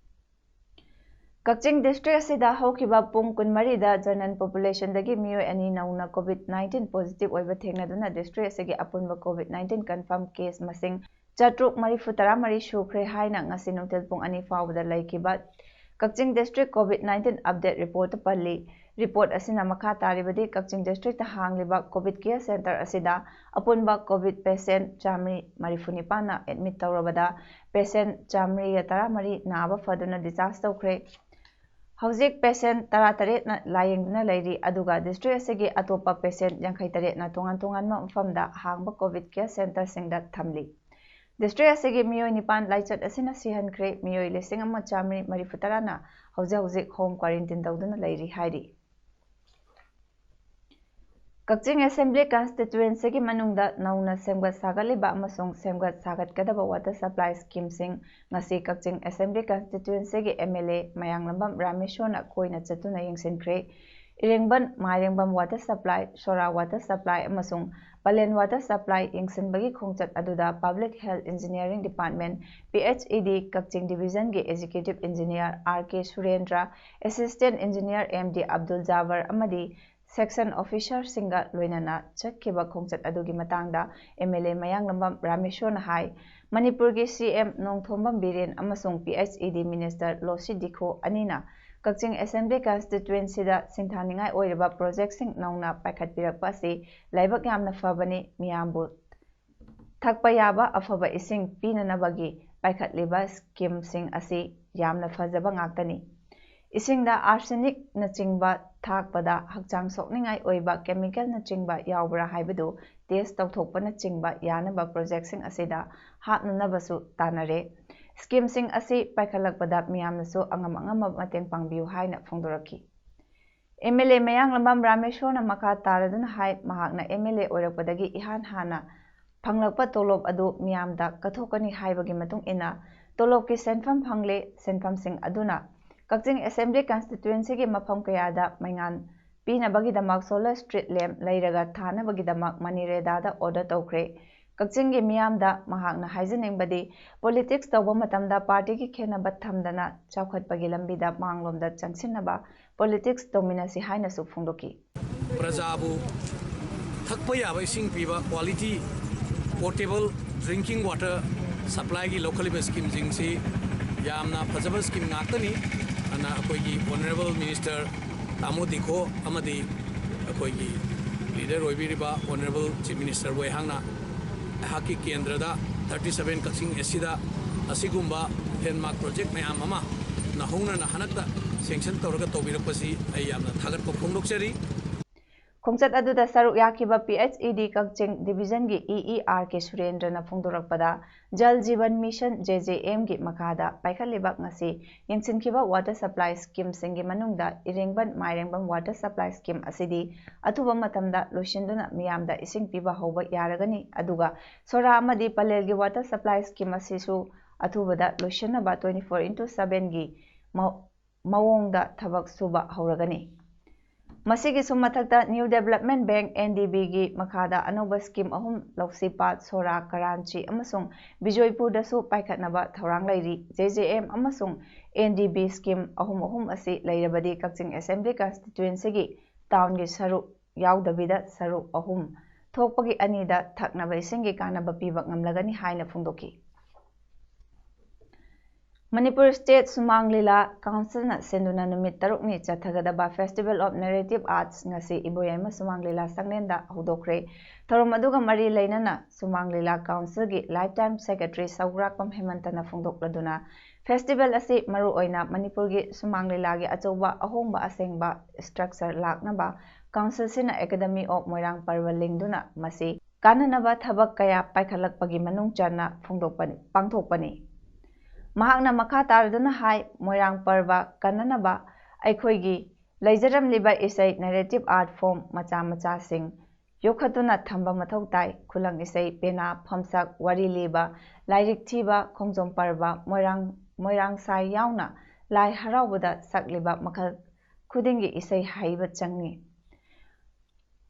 ꯀꯛꯆꯤꯡ ꯗꯤꯁꯇ꯭ꯔꯤꯛ ꯑꯁꯤꯗ ꯍꯧꯈꯤꯕ ꯄꯨꯡ ꯀꯨꯟꯃꯔꯤꯗ ꯖꯦꯅꯔꯦꯜ ꯄꯣꯄꯨꯂꯦꯁꯟꯗꯒꯤ ꯃꯤꯑꯣꯏ ꯑꯅꯤ ꯅꯧꯅ ꯀꯣꯚꯤꯗ ꯅꯥꯏꯟꯇꯤꯟ ꯄꯣꯖꯤꯇꯤꯚ ꯑꯣꯏꯕ ꯊꯦꯡꯅꯗꯨꯅ ꯗꯤꯁꯇ꯭ꯔꯤꯛ ꯑꯁꯤꯒꯤ ꯑꯄꯨꯟꯕ ꯀꯣꯚꯤꯗ ꯅꯥꯏꯟꯇꯤꯟ ꯀꯟꯐꯥꯔꯝ ꯀꯦꯁ ꯃꯁꯤꯡ ꯆꯥꯇ꯭ꯔꯨꯛ ꯃꯔꯤꯐꯨ ꯇꯔꯥꯃꯔꯤ ꯁꯨꯈ꯭ꯔꯦ ꯍꯥꯏꯅ ꯉꯁꯤ ꯅꯨꯡꯊꯤꯜ ꯄꯨꯡ ꯑꯅꯤ ꯐꯥꯎꯕꯗ ꯂꯩꯈꯤꯕ Kakching district COVID nineteen update ꯔꯤꯄꯣꯔꯠꯇ ꯄꯜꯂꯤ꯫ ꯔꯤꯄꯣꯔꯠ ꯑꯁꯤꯅ ꯃꯈꯥ ꯇꯥꯔꯤꯕꯗꯤ, ꯀꯛꯆꯤꯡ ꯗꯤꯁꯇ꯭ꯔꯤꯛꯇ ꯍꯥꯡꯂꯤꯕ ꯀꯣꯚꯤꯗ ꯀꯦꯌꯔ ꯁꯦꯟꯇꯔ ꯑꯁꯤꯗ ꯑꯄꯨꯟꯕ ꯀꯣꯚꯤꯗ ꯄꯦꯁꯦꯟꯠ ꯆꯥꯃꯔꯤ ꯃꯔꯤꯐꯨ ꯅꯤꯄꯥꯟꯅ ꯑꯦꯗꯃꯤꯠ ꯇꯧꯔꯕꯗ, ꯄꯦꯁꯦꯟꯠ ꯆꯥꯃꯔꯤꯒ ꯇꯔꯥꯃꯔꯤ ꯅꯥꯕ ꯐꯗꯨꯅ ꯗꯤꯁꯆꯥꯔꯖ ꯇꯧꯈ꯭ꯔꯦ꯫ ꯍꯧꯖꯤꯛ ꯄꯦꯁꯦꯟꯠ ꯇꯔꯥꯇꯔꯦꯠꯅ ꯂꯥꯌꯦꯡꯗꯨꯅ ꯂꯩꯔꯤ, ꯑꯗꯨꯒ ꯗꯤꯁꯇ꯭ꯔꯤꯛ ꯑꯁꯤꯒꯤ ꯑꯇꯣꯞꯄ ꯄꯦꯁꯦꯟꯠ ꯌꯥꯡꯈꯩꯇꯔꯦꯠꯅ ꯇꯣꯉꯥꯟ ꯇꯣꯉꯥꯟꯕ ꯃꯐꯝꯗ ꯍꯥꯡꯕ ꯀꯣꯚꯤꯗ ꯀꯦꯌꯔ ꯁꯦꯟꯇꯔꯁꯤꯡꯗ ꯊꯝꯂꯤ꯫ ꯗꯤꯁꯇ꯭ꯔꯤꯛ ꯑꯁꯤꯒꯤ ꯃꯤꯑꯣꯏ ꯅꯤꯄꯥꯟ ꯂꯥꯏꯆꯠ ꯑꯁꯤꯅ ꯁꯤꯍꯟꯈ꯭ꯔꯦ꯫ ꯃꯤꯑꯣꯏ ꯂꯤꯁꯤꯡ ꯑꯃ ꯆꯥꯃꯔꯤ ꯃꯔꯤꯐꯨ ꯇꯔꯥꯅ ꯍꯧꯖꯤꯛ ꯍꯧꯖꯤꯛ ꯍꯣꯝ ꯀ꯭ꯋꯥꯔꯦꯟꯇꯤꯟ ꯇꯧꯗꯨꯅ ꯂꯩꯔꯤ ꯍꯥꯏꯔꯤ꯫ ꯀꯛꯆꯤꯡ ꯑꯦꯁꯦꯝꯕ꯭ꯂꯤ ꯀꯟꯁꯇꯤꯇ꯭ꯋꯦꯟꯁꯤꯒꯤ ꯃꯅꯨꯡꯗ ꯅꯧꯅ ꯁꯦꯝꯒꯠ ꯁꯥꯒꯠꯂꯤꯕ ꯑꯃꯁꯨꯡ ꯁꯦꯝꯒꯠ ꯁꯥꯒꯠꯀꯗꯕ ꯋꯥꯇꯔ ꯁꯄ꯭ꯂꯥꯏ ꯁ꯭ꯀꯤꯝꯁꯤꯡ ꯉꯁꯤ ꯀꯛꯆꯤꯡ ꯑꯦꯁꯦꯝꯕ꯭ꯂꯤ ꯀꯟꯁꯇꯤꯇ꯭ꯋꯦꯟꯁꯤꯒꯤ ꯑꯦꯝ ꯑꯦꯜ ꯑꯦ ꯃꯌꯥꯡꯂꯝꯕꯝ ꯔꯥꯃꯦꯁꯣꯔꯅ ꯀꯣꯏꯅ ꯆꯠꯇꯨꯅ ꯌꯦꯡꯁꯤꯟꯈ꯭ꯔꯦ꯫ Irengban Mairengbam water supply, Sora water supply ꯑꯃꯁꯨꯡ ꯄꯂꯦꯟ ꯋꯥꯇꯔ ꯁꯄ꯭ꯂꯥꯏ ꯌꯦꯡꯁꯤꯟꯕꯒꯤ ꯈꯣꯡꯆꯠ ꯑꯗꯨꯗ public health engineering department, P H E D, Kakching ꯗꯤꯕꯤꯖꯟꯒꯤ executive engineer R K Surendra, assistant engineer M D Abdul Jabar ꯑꯃꯗꯤ ꯁꯦꯛꯁꯟ ꯑꯣꯐꯤꯁꯥꯔꯁꯤꯡꯒ ꯂꯣꯏꯅꯅ ꯆꯠꯈꯤꯕ ꯈꯣꯡꯆꯠ ꯑꯗꯨꯒꯤ ꯃꯇꯥꯡꯗ ꯑꯦꯝ ꯑꯦꯜ ꯑꯦ ꯃꯌꯥꯡꯂꯝꯕꯝ ꯔꯥꯃꯦꯁꯣꯔꯅ ꯍꯥꯏ, ꯃꯅꯤꯄꯨꯔꯒꯤ ꯁꯤ ꯑꯦꯝ ꯅꯣꯡꯊꯣꯝꯕꯝ ꯕꯤꯔꯦꯟ ꯑꯃꯁꯨꯡ ꯄꯤ ꯑꯩꯆ ꯏ ꯗꯤ ꯃꯤꯅꯤꯁꯇꯔ ꯂꯣꯁꯤ ꯗꯤꯈꯣ ꯑꯅꯤꯅ ꯀꯛꯆꯤꯡ ꯑꯦꯁꯦꯝꯕ꯭ꯂꯤ ꯀꯟꯁꯇꯤꯇ꯭ꯋꯦꯟꯁꯤꯗ ꯁꯤꯡꯊꯥꯅꯤꯡꯉꯥꯏ ꯑꯣꯏꯔꯕ ꯄ꯭ꯔꯣꯖꯦꯛꯁꯤꯡ ꯅꯧꯅ ꯄꯥꯏꯈꯠꯄꯤꯔꯛꯄ ꯑꯁꯤ ꯂꯥꯏꯕꯛ ꯌꯥꯝꯅ ꯐꯕꯅꯤ, ꯃꯤꯌꯥꯝꯕꯨ ꯊꯛꯄ ꯌꯥꯕ ꯑꯐꯕ ꯏꯁꯤꯡ ꯄꯤꯅꯅꯕꯒꯤ ꯄꯥꯏꯈꯠꯂꯤꯕ ꯁ꯭ꯀꯤꯝꯁꯤꯡ ꯑꯁꯤ ꯌꯥꯝꯅ ꯐꯖꯕ ꯉꯥꯛꯇꯅꯤ꯫ ꯏꯁꯤꯡꯗ arsenicꯅꯆꯤꯡꯕ ꯊꯥꯛꯄꯗ ꯍꯛꯆꯥꯡ ꯁꯣꯛꯅꯤꯡꯉꯥꯏ ꯑꯣꯏꯕ chemicalꯅꯆꯤꯡꯕ ꯌꯥꯎꯕ꯭ꯔꯥ ꯍꯥꯏꯕꯗꯨ test ꯇꯧꯊꯣꯛꯄꯅꯆꯤꯡꯕ ꯌꯥꯅꯕ projectꯁꯤꯡ ꯑꯁꯤꯗ ꯍꯥꯞꯅꯅꯕꯁꯨ ꯇꯥꯟꯅꯔꯦ꯫ Schemeꯁꯤꯡ ꯑꯁꯤ ꯄꯥꯏꯈꯠꯂꯛꯄꯗ ꯃꯤꯌꯥꯝꯅꯁꯨ ꯑꯉꯝ ꯑꯉꯝꯕ ꯃꯇꯦꯡ ꯄꯥꯡꯕꯤꯌꯨ ꯍꯥꯏꯅ ꯐꯣꯡꯗꯣꯔꯛꯈꯤ꯫ MLA ꯃꯌꯥꯡꯂꯝꯕꯝ ꯔꯥꯃꯦꯁꯣꯔꯅ ꯃꯈꯥ ꯇꯥꯔꯗꯨꯅ ꯍꯥꯏ, ꯃꯍꯥꯛꯅ MLA ꯑꯣꯏꯔꯛꯄꯗꯒꯤ ꯏꯍꯥꯟ ꯍꯥꯟꯅ ꯐꯪꯂꯛꯄ ꯇꯣꯂꯣꯞ ꯑꯗꯨ ꯃꯤꯌꯥꯝꯗ ꯀꯠꯊꯣꯛꯀꯅꯤ ꯍꯥꯏꯕꯒꯤ ꯃꯇꯨꯡ ꯏꯟꯅ ꯇꯣꯂꯣꯞꯀꯤ ꯁꯦꯟꯐꯝ ꯐꯪꯂꯦ꯫ ꯁꯦꯟꯐꯝꯁꯤꯡ ꯑꯗꯨꯅ ꯀꯛꯆꯤꯡ Assembly Constituencyꯒꯤ ꯃꯐꯝ ꯀꯌꯥꯗ ꯃꯩꯉꯥꯟ ꯄꯤꯅꯕꯒꯤꯗꯃꯛ solar street lamp ꯂꯩꯔꯒ ꯊꯥꯅꯕꯒꯤꯗꯃꯛ ꯃꯅꯤꯔꯦꯗꯥꯗ order ꯇꯧꯈ꯭ꯔꯦ꯫ ꯀꯛꯆꯤꯡꯒꯤ ꯃꯤꯌꯥꯝꯗ ꯃꯍꯥꯛꯅ ꯍꯥꯏꯖꯅꯤꯡꯕꯗꯤ, politics ꯇꯧꯕ ꯃꯇꯝꯗ partyꯒꯤ ꯈꯦꯟꯅꯕ ꯊꯝꯗꯅ ꯆꯥꯎꯈꯠꯄꯒꯤ ꯂꯝꯕꯤꯗ ꯃꯥꯡꯂꯣꯝꯗ ꯆꯪꯁꯤꯟꯅꯕ politics ꯇꯧꯃꯤꯟꯅꯁꯤ ꯍꯥꯏꯅꯁꯨ ꯐꯣꯡꯗꯣꯛꯈꯤ꯫ ꯄ꯭ꯔꯖꯥꯕꯨ ꯊꯛꯄ ꯌꯥꯕ ꯏꯁꯤꯡ ꯄꯤꯕ quality potable drinking water supplyꯒꯤ ꯂꯧꯈꯠꯂꯤꯕ schemeꯁꯤꯡꯁꯤ ꯌꯥꯝꯅ ꯐꯖꯕ scheme ꯉꯥꯛꯇꯅꯤ꯫ ꯑꯗꯨꯅ ꯑꯩꯈꯣꯏꯒꯤ Honourable Minister ꯇꯥꯃꯣ ꯗꯤꯈꯣ ꯑꯃꯗꯤ ꯑꯩꯈꯣꯏꯒꯤ leader ꯑꯣꯏꯕꯤꯔꯤꯕ Honourable Chief Minister ꯑꯣꯏꯍꯥꯛꯅ ꯑꯩꯍꯥꯛꯀꯤ ꯀꯦꯟꯗ꯭ꯔꯗ thirty seven ꯀꯛꯆꯤꯡ ꯑꯁꯤꯗ ꯑꯁꯤꯒꯨꯝꯕ landmark project ꯃꯌꯥꯝ ꯑꯃ ꯅꯧꯍꯧꯅꯅ ꯍꯟꯗꯛꯇ sanction ꯇꯧꯔꯒ ꯇꯧꯕꯤꯔꯛꯄꯁꯤ ꯑꯩ ꯌꯥꯝꯅ ꯊꯥꯒꯠꯄ ꯐꯣꯡꯗꯣꯛꯆꯔꯤ꯫ ꯈꯣꯡꯆꯠ ꯑꯗꯨꯗ ꯁꯔꯨꯛ ꯌꯥꯈꯤꯕ PHED ꯀꯛꯆꯤꯡ Divisionꯒꯤ EE R K ꯁꯨꯔꯦꯟꯗ꯭ꯔꯅ ꯐꯣꯡꯗꯣꯔꯛꯄꯗ, Jal Jeevan Mission, JJMꯒꯤ ꯃꯈꯥꯗ ꯄꯥꯏꯈꯠꯂꯤꯕ ꯉꯁꯤ ꯌꯦꯡꯁꯤꯟꯈꯤꯕ water supply schemeꯁꯤꯡꯒꯤ ꯃꯅꯨꯡꯗ ꯏꯔꯦꯡꯕꯟ ꯃꯥꯏꯔꯦꯡꯕꯝ water supply scheme ꯑꯁꯤꯗꯤ ꯑꯊꯨꯕ ꯃꯇꯝꯗ ꯂꯣꯏꯁꯤꯟꯗꯨꯅ ꯃꯤꯌꯥꯝꯗ ꯏꯁꯤꯡ ꯄꯤꯕ ꯍꯧꯕ ꯌꯥꯔꯒꯅꯤ꯫ ꯑꯗꯨꯒ ꯁꯣꯔꯥ ꯑꯃꯗꯤ ꯄꯂꯦꯜꯒꯤ water supply scheme ꯑꯁꯤꯁꯨ ꯑꯊꯨꯕꯗ ꯂꯣꯏꯁꯤꯟꯅꯕ twenty four into sevenꯒꯤ ꯃꯑꯣꯡꯗ ꯊꯕꯛ ꯁꯨꯕ ꯍꯧꯔꯒꯅꯤ꯫ ꯃꯁꯤꯒꯤꯁꯨ ꯃꯊꯛꯇ, New Development Bank, NDBꯒꯤ ꯃꯈꯥꯗ ꯑꯅꯧꯕ scheme ꯑꯍꯨꯝ, ꯂꯧꯁꯤꯄꯥꯠ, ꯁꯣꯔꯥ, ꯀꯔꯥꯟꯆꯤ ꯑꯃꯁꯨꯡ ꯕꯤꯖꯣꯏꯄꯨꯔꯗꯁꯨ ꯄꯥꯏꯈꯠꯅꯕ ꯊꯧꯔꯥꯡ ꯂꯩꯔꯤ꯫ JJM ꯑꯃꯁꯨꯡ NDB scheme ꯑꯍꯨꯝ ꯑꯍꯨꯝ ꯑꯁꯤ ꯂꯩꯔꯕꯗꯤ ꯀꯛꯆꯤꯡ Assembly Constituencyꯒꯤ townꯒꯤ ꯁꯔꯨꯛ ꯌꯥꯎꯗꯕꯤꯗ ꯁꯔꯨꯛ ꯑꯍꯨꯝ ꯊꯣꯛꯄꯒꯤ ꯑꯅꯤꯗ ꯊꯛꯅꯕ ꯏꯁꯤꯡꯒꯤ ꯀꯥꯟꯅꯕ ꯄꯤꯕ ꯉꯝꯂꯒꯅꯤ ꯍꯥꯏꯅ ꯐꯣꯡꯗꯣꯛꯈꯤ꯫ ꯃꯅꯤꯄꯨꯔ State ꯁꯨꯃꯥꯡ ꯂꯤꯂꯥ Councilꯅ ꯁꯤꯟꯗꯨꯅ ꯅꯨꯃꯤꯠ ꯇꯔꯨꯛꯅꯤ ꯆꯠꯊꯒꯗꯕ Festival of Narrative Arts ꯉꯁꯤ ꯏꯕꯣꯌꯥꯏꯃ ꯁꯨꯃꯥꯡ ꯂꯤꯂꯥ ꯁꯪꯂꯦꯟꯗ ꯍꯧꯗꯣꯛꯈ꯭ꯔꯦ꯫ ꯊꯧꯔꯝ ꯑꯗꯨꯒ ꯃꯔꯤ ꯂꯩꯅꯅ ꯁꯨꯃꯥꯡ ꯂꯤꯂꯥ Councilꯒꯤ Lifetime Secretary ꯁꯧꯒ꯭ꯔꯥꯛꯄꯝ ꯍꯦꯃꯟꯇꯅ ꯐꯣꯡꯗꯣꯛꯂꯗꯨꯅ, ꯐꯦꯁꯇꯤꯚꯦꯜ ꯑꯁꯤ ꯃꯔꯨꯑꯣꯏꯅ ꯃꯅꯤꯄꯨꯔꯒꯤ ꯁꯨꯃꯥꯡ ꯂꯤꯂꯥꯒꯤ ꯑꯆꯧꯕ ꯑꯍꯣꯡꯕ ꯑꯁꯦꯡꯕ ꯁ꯭ꯇ꯭ꯔꯛꯆꯔ ꯂꯥꯛꯅꯕ ꯀꯥꯎꯟꯁꯤꯜꯁꯤꯅ ꯑꯦꯀꯥꯗꯦꯃꯤ ꯑꯣꯐ ꯃꯣꯏꯔꯥꯡ ꯄꯔꯕ ꯂꯤꯡꯗꯨꯅ ꯃꯁꯤ ꯀꯥꯟꯅꯅꯕ ꯊꯕꯛ ꯀꯌꯥ ꯄꯥꯏꯈꯠꯂꯛꯄꯒꯤ ꯃꯅꯨꯡ ꯆꯟꯅ ꯐꯣꯡꯗꯣꯛꯄꯅꯤ, ꯄꯥꯡꯊꯣꯛꯄꯅꯤ꯫ ꯃꯍꯥꯛꯅ ꯃꯈꯥ ꯇꯥꯔꯗꯨꯅ ꯍꯥꯏ, ꯃꯣꯏꯔꯥꯡ ꯄꯔꯕ ꯀꯟꯅꯅꯕ ꯑꯩꯈꯣꯏꯒꯤ ꯂꯩꯖꯔꯝꯂꯤꯕ ꯏꯁꯩ, ꯅꯦꯔꯦꯇꯤꯚ ꯑꯥꯔꯠ ꯐꯣꯔꯝ ꯃꯆꯥ ꯃꯆꯥꯁꯤꯡ ꯌꯣꯛꯈꯠꯇꯨꯅ ꯊꯝꯕ ꯃꯊꯧ ꯇꯥꯏ꯫ ꯈꯨꯂꯪ ꯏꯁꯩ, ꯄꯦꯅꯥ, ꯐꯝꯁꯛ, ꯋꯥꯔꯤ ꯂꯤꯕ, ꯂꯥꯏꯔꯤꯛ ꯊꯤꯕ, ꯈꯣꯡꯖꯣꯝ ꯄꯔꯕ, ꯃꯣꯏꯔꯥꯡ, ꯃꯣꯏꯔꯥꯡ ꯁꯥꯏ ꯌꯥꯎꯅ ꯂꯥꯏ ꯍꯔꯥꯎꯕꯗ ꯁꯛꯂꯤꯕ ꯃꯈꯜ ꯈꯨꯗꯤꯡꯒꯤ ꯏꯁꯩ ꯍꯩꯕ ꯆꯪꯏ꯫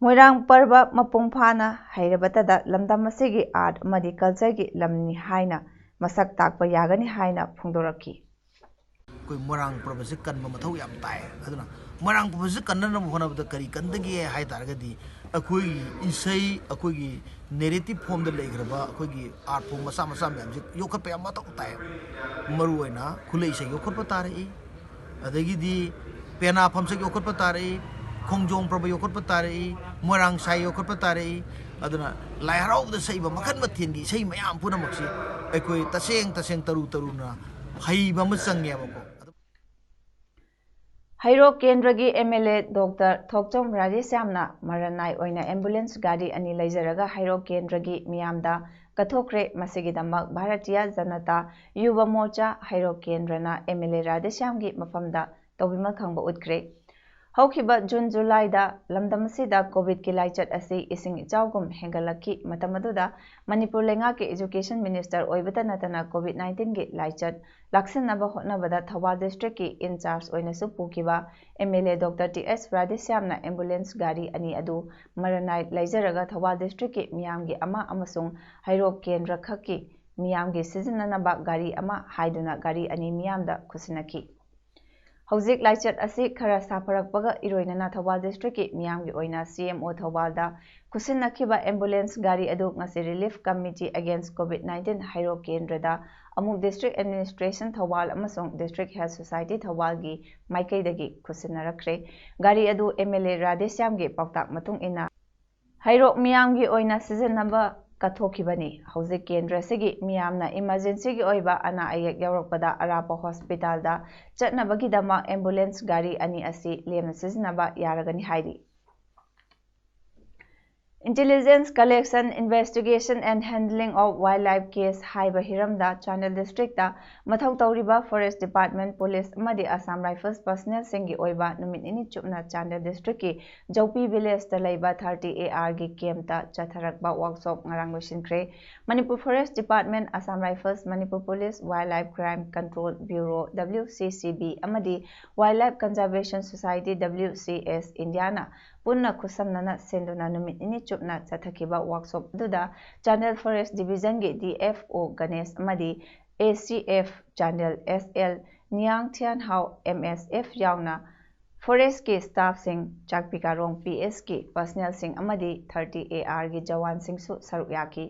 ꯃꯣꯏꯔꯥꯡ ꯄꯔꯕ ꯃꯄꯨꯡ ꯐꯥꯅ ꯍꯩꯔꯕꯇꯗ ꯂꯝꯗꯝ ꯑꯁꯤꯒꯤ ꯑꯥꯔꯠ ꯑꯃꯗꯤ ꯀꯜꯆꯔꯒꯤ ꯂꯝꯅꯤ ꯍꯥꯏꯅ ꯃꯁꯛ ꯇꯥꯛꯄ ꯌꯥꯒꯅꯤ ꯍꯥꯏꯅ ꯐꯣꯡꯗꯣꯔꯛꯈꯤ꯫ ꯑꯩꯈꯣꯏ ꯃꯣꯏꯔꯥꯡ ꯄꯔꯕꯁꯤ ꯀꯟꯕ ꯃꯊꯧ ꯌꯥꯝ ꯇꯥꯏ꯫ ꯑꯗꯨꯅ ꯃꯣꯏꯔꯥꯡ ꯄꯔꯕꯁꯤ ꯀꯟꯅꯅꯕ ꯍꯣꯠꯅꯕꯗ ꯀꯔꯤ ꯀꯟꯗꯒꯦ ꯍꯥꯏ ꯇꯥꯔꯒꯗꯤ, ꯑꯩꯈꯣꯏꯒꯤ ꯏꯁꯩ, ꯑꯩꯈꯣꯏꯒꯤ ꯅꯦꯔꯦꯇꯤꯚ ꯐꯣꯝꯗ ꯂꯩꯈ꯭ꯔꯕ ꯑꯩꯈꯣꯏꯒꯤ ꯑꯥꯔꯠ ꯐꯣꯝ ꯃꯆꯥ ꯃꯆꯥ ꯃꯌꯥꯝꯁꯦ ꯌꯣꯛꯈꯠꯄ ꯌꯥꯝ ꯃꯊꯧ ꯇꯥꯏ꯫ ꯃꯔꯨꯑꯣꯏꯅ ꯈꯨꯂꯩ ꯏꯁꯩ ꯌꯣꯛꯈꯠꯄ ꯇꯥꯔꯛꯏ, ꯑꯗꯒꯤꯗꯤ ꯄꯦꯅꯥ ꯐꯝꯁꯛ ꯌꯣꯛꯈꯠꯄ ꯇꯥꯔꯛꯏ, ꯈꯣꯡꯖꯣꯝ ꯄꯔꯕ ꯌꯣꯛꯈꯠꯄ ꯇꯥꯔꯛꯏ, ꯃꯣꯏꯔꯥꯡ ꯁꯥꯏ ꯌꯣꯛꯈꯠꯄ ꯇꯥꯔꯛꯏ꯫ ꯑꯗꯨꯅ ꯂꯥꯏ ꯍꯔꯥꯎꯕꯗ ꯁꯛꯏꯕ ꯃꯈꯜ ꯃꯊꯦꯜꯒꯤ ꯏꯁꯩ ꯃꯌꯥꯝ ꯄꯨꯝꯅꯃꯛꯁꯤ ꯑꯩꯈꯣꯏ ꯇꯁꯦꯡ ꯇꯁꯦꯡ ꯇꯔꯨ ꯇꯔꯨꯅ ꯍꯩꯕ ꯑꯃ ꯆꯪꯉꯦꯕꯀꯣ꯫ ꯍꯩꯔꯣꯛ ꯀꯦꯟꯗ꯭ꯔꯒꯤ ꯑꯦꯝ ꯑꯦꯜ ꯑꯦ ꯗꯣꯛꯇꯔ ꯊꯣꯛꯆꯣꯝ ꯔꯥꯙꯦꯁ꯭ꯌꯥꯝꯅ ꯃꯔꯟꯅꯥꯏ ꯑꯣꯏꯅ ꯑꯦꯝꯕꯨꯂꯦꯟꯁ ꯒꯥꯔꯤ ꯑꯅꯤ ꯂꯩꯖꯔꯒ ꯍꯩꯔꯣꯛ ꯀꯦꯟꯗ꯭ꯔꯒꯤ ꯃꯤꯌꯥꯝꯗ ꯀꯠꯊꯣꯛꯈ꯭ꯔꯦ꯫ ꯃꯁꯤꯒꯤꯗꯃꯛ ꯚꯥꯔꯇꯤꯌꯥ ꯖꯅꯇꯥ ꯌꯨꯕ ꯃꯣꯔꯆꯥ ꯍꯩꯔꯣꯛ ꯀꯦꯟꯗ꯭ꯔꯅ ꯑꯦꯝ ꯑꯦꯜ ꯑꯦ ꯔꯥꯙꯦꯁ꯭ꯌꯥꯝꯒꯤ ꯃꯐꯝꯗ ꯇꯧꯕꯤꯃꯜ ꯈꯪꯕ ꯎꯠꯈ꯭ꯔꯦ꯫ ꯍꯧꯈꯤꯕ ꯖꯨꯟ ꯖꯨꯂꯥꯏꯗ ꯂꯝꯗꯝ ꯑꯁꯤꯗ ꯀꯣꯚꯤꯗꯀꯤ ꯂꯥꯏꯆꯠ ꯑꯁꯤ ꯏꯁꯤꯡ ꯏꯆꯥꯎꯒꯨꯝ ꯍꯦꯟꯒꯠꯂꯛꯈꯤ꯫ ꯃꯇꯝ ꯑꯗꯨꯗ ꯃꯅꯤꯄꯨꯔ ꯂꯩꯉꯥꯛꯀꯤ ꯏꯖꯨꯀꯦꯁꯟ ꯃꯤꯅꯤꯁꯇꯔ ꯑꯣꯏꯕꯇ ꯅꯠꯇꯅ ꯀꯣꯚꯤꯗ ꯅꯥꯏꯟꯇꯤꯟꯒꯤ ꯂꯥꯏꯆꯠ ꯂꯥꯛꯁꯤꯟꯅꯕ ꯍꯣꯠꯅꯕꯗ ꯊꯧꯕꯥꯜ ꯗꯤꯁꯇ꯭ꯔꯤꯛꯀꯤ ꯏꯟ ꯆꯥꯔꯖ ꯑꯣꯏꯅꯁꯨ ꯄꯨꯈꯤꯕ M L A doctor T S ꯔꯥꯙꯦꯁ꯭ꯌꯥꯝꯅ ꯑꯦꯝꯕꯨꯂꯦꯟꯁ ꯒꯥꯔꯤ ꯑꯅꯤ ꯑꯗꯨ ꯃꯔꯟꯅꯥꯏ ꯂꯩꯖꯔꯒ ꯊꯧꯕꯥꯜ ꯗꯤꯁꯇ꯭ꯔꯤꯛꯀꯤ ꯃꯤꯌꯥꯝꯒꯤ ꯑꯃ ꯑꯃꯁꯨꯡ ꯍꯩꯔꯣꯛ ꯀꯦꯟꯗ꯭ꯔ ꯈꯛꯀꯤ ꯃꯤꯌꯥꯝꯒꯤ ꯁꯤꯖꯤꯟꯅꯅꯕ ꯒꯥꯔꯤ ꯑꯃ ꯍꯥꯏꯗꯨꯅ ꯒꯥꯔꯤ ꯑꯅꯤ ꯃꯤꯌꯥꯝꯗ ꯈꯨꯠꯁꯤꯟꯅꯈꯤ꯫ ꯍꯧꯖꯤꯛ ꯂꯥꯏꯆꯠ ꯑꯁꯤ ꯈꯔ ꯁꯥꯐꯔꯛꯄꯒ ꯏꯔꯣꯏꯅꯅ ꯊꯧꯕꯥꯜ ꯗꯤꯁꯇ꯭ꯔꯤꯛꯀꯤ ꯃꯤꯌꯥꯝꯒꯤ ꯑꯣꯏꯅ ꯁꯤ ꯑꯦꯝ ꯑꯣ ꯊꯧꯕꯥꯜꯗ ꯈꯨꯠꯁꯤꯟꯅꯈꯤꯕ ꯑꯦꯝꯕꯨꯂꯦꯟꯁ ꯒꯥꯔꯤ ꯑꯗꯨ ꯉꯁꯤ Relief Committee Against COVID nineteen ꯍꯩꯔꯣꯛ ꯀꯦꯟꯗ꯭ꯔꯗ ꯑꯃꯨꯛ ꯗꯤꯁꯇ꯭ꯔꯤꯛ ꯑꯦꯗꯃꯤꯅꯤꯁꯇ꯭ꯔꯦꯁꯟ ꯊꯧꯕꯥꯜ ꯑꯃꯁꯨꯡ ꯗꯤꯁꯇ꯭ꯔꯤꯛ ꯍꯦꯜꯊ ꯁꯣꯁꯥꯏꯇꯤ ꯊꯧꯕꯥꯜꯒꯤ ꯃꯥꯏꯀꯩꯗꯒꯤ ꯈꯨꯠꯁꯤꯟꯅꯔꯛꯈ꯭ꯔꯦ꯫ ꯒꯥꯔꯤ ꯑꯗꯨ ꯑꯦꯝ ꯑꯦꯜ ꯑꯦ ꯔꯥꯙꯦꯁ꯭ꯌꯥꯝꯒꯤ ꯄꯥꯎꯇꯥꯛ ꯃꯇꯨꯡ ꯏꯟꯅ ꯍꯩꯔꯣꯛ ꯃꯤꯌꯥꯝꯒꯤ ꯑꯣꯏꯅ ꯁꯤꯖꯤꯟꯅꯕ ꯀꯠꯊꯣꯛꯈꯤꯕꯅꯤ꯫ ꯍꯧꯖꯤꯛ ꯀꯦꯟꯗ꯭ꯔ ꯑꯁꯤꯒꯤ ꯃꯤꯌꯥꯝꯅ ꯏꯃꯔꯖꯦꯟꯁꯤꯒꯤ ꯑꯣꯏꯕ ꯑꯅꯥ ꯑꯌꯦꯛ ꯌꯥꯎꯔꯛꯄꯗ ꯑꯔꯥꯞꯄ ꯍꯣꯁꯄꯤꯇꯥꯜꯗ ꯆꯠꯅꯕꯒꯤꯗꯃꯛ ꯑꯦꯝꯕꯨꯂꯦꯟꯁ ꯒꯥꯔꯤ ꯑꯅꯤ ꯑꯁꯤ ꯂꯦꯝꯅ ꯁꯤꯖꯤꯟꯅꯕ ꯌꯥꯔꯒꯅꯤ ꯍꯥꯏꯔꯤ꯫ Intelligence Collection, Investigation and Handling of Wildlife Case ꯍꯥꯏꯕ ꯍꯤꯔꯝꯗ ꯆꯥꯟꯗꯦꯜ ꯗꯤꯁꯇ꯭ꯔꯤꯛꯇ ꯃꯊꯧ ꯇꯧꯔꯤꯕ ꯐꯣꯔꯦꯁ ꯗꯤꯄꯥꯔꯠꯃꯦꯟ, ꯄꯨꯂꯤꯁ ꯑꯃꯗꯤ ꯑꯁꯥꯝ ꯔꯥꯏꯐꯜꯁ ꯄꯔꯁꯅꯦꯜꯁꯤꯡꯒꯤ ꯑꯣꯏꯕ ꯅꯨꯃꯤꯠ ꯅꯤꯅꯤ ꯆꯨꯞꯅ ꯆꯥꯟꯗꯦꯜ ꯗꯤꯁꯇ꯭ꯔꯤꯛꯀꯤ ꯖꯧꯄꯤ ꯚꯤꯂꯦꯖꯇ ꯂꯩꯕ ꯊꯥꯔꯇꯤ ꯑꯦ ꯑꯥꯔꯒꯤ ꯀꯦꯝꯞꯇ ꯆꯠꯊꯔꯛꯄ ꯋꯥꯛꯁꯣꯞ ꯉꯔꯥꯡ ꯂꯣꯏꯁꯤꯟꯈ꯭ꯔꯦ꯫ Manipur forest department, Assam rifles, Manipur police, wildlife crime control bureau, W C C B, ꯑꯃꯗꯤ wildlife conservation society, W C S, ꯏꯟꯗꯤꯌꯥꯅ ꯄꯨꯟꯅ ꯈꯨꯠꯁꯝꯅꯅ ꯁꯤꯟꯗꯨꯅ ꯅꯨꯃꯤꯠ ꯅꯤꯅꯤ ꯆꯨꯞꯅ ꯆꯠꯊꯈꯤꯕ ꯋꯥꯛꯁꯣꯞ ꯑꯗꯨꯗ ꯆꯥꯟꯗꯦꯜ ꯐꯣꯔꯦꯁ ꯗꯤꯕꯤꯖꯟꯒꯤ ꯗꯤ ꯑꯦꯐ ꯑꯣ ꯒꯅꯦꯁ ꯑꯃꯗꯤ A C F Chandel, S L Niyang Thiyan Hau, M S F ꯌꯥꯎꯅ ꯐꯣꯔꯦꯁꯀꯤ ꯁ꯭ꯇꯥꯐꯁꯤꯡ, ꯆꯥꯛꯄꯤ ꯀꯥꯔꯣꯡ ꯄꯤ ꯑꯦꯁꯀꯤ ꯄꯔꯁꯅꯦꯜꯁꯤꯡ ꯑꯃꯗꯤ ꯊꯥꯔꯇꯤ ꯑꯦ ꯑꯥꯔꯒꯤ ꯖꯋꯥꯟꯁꯤꯡꯁꯨ ꯁꯔꯨꯛ ꯌꯥꯈꯤ꯫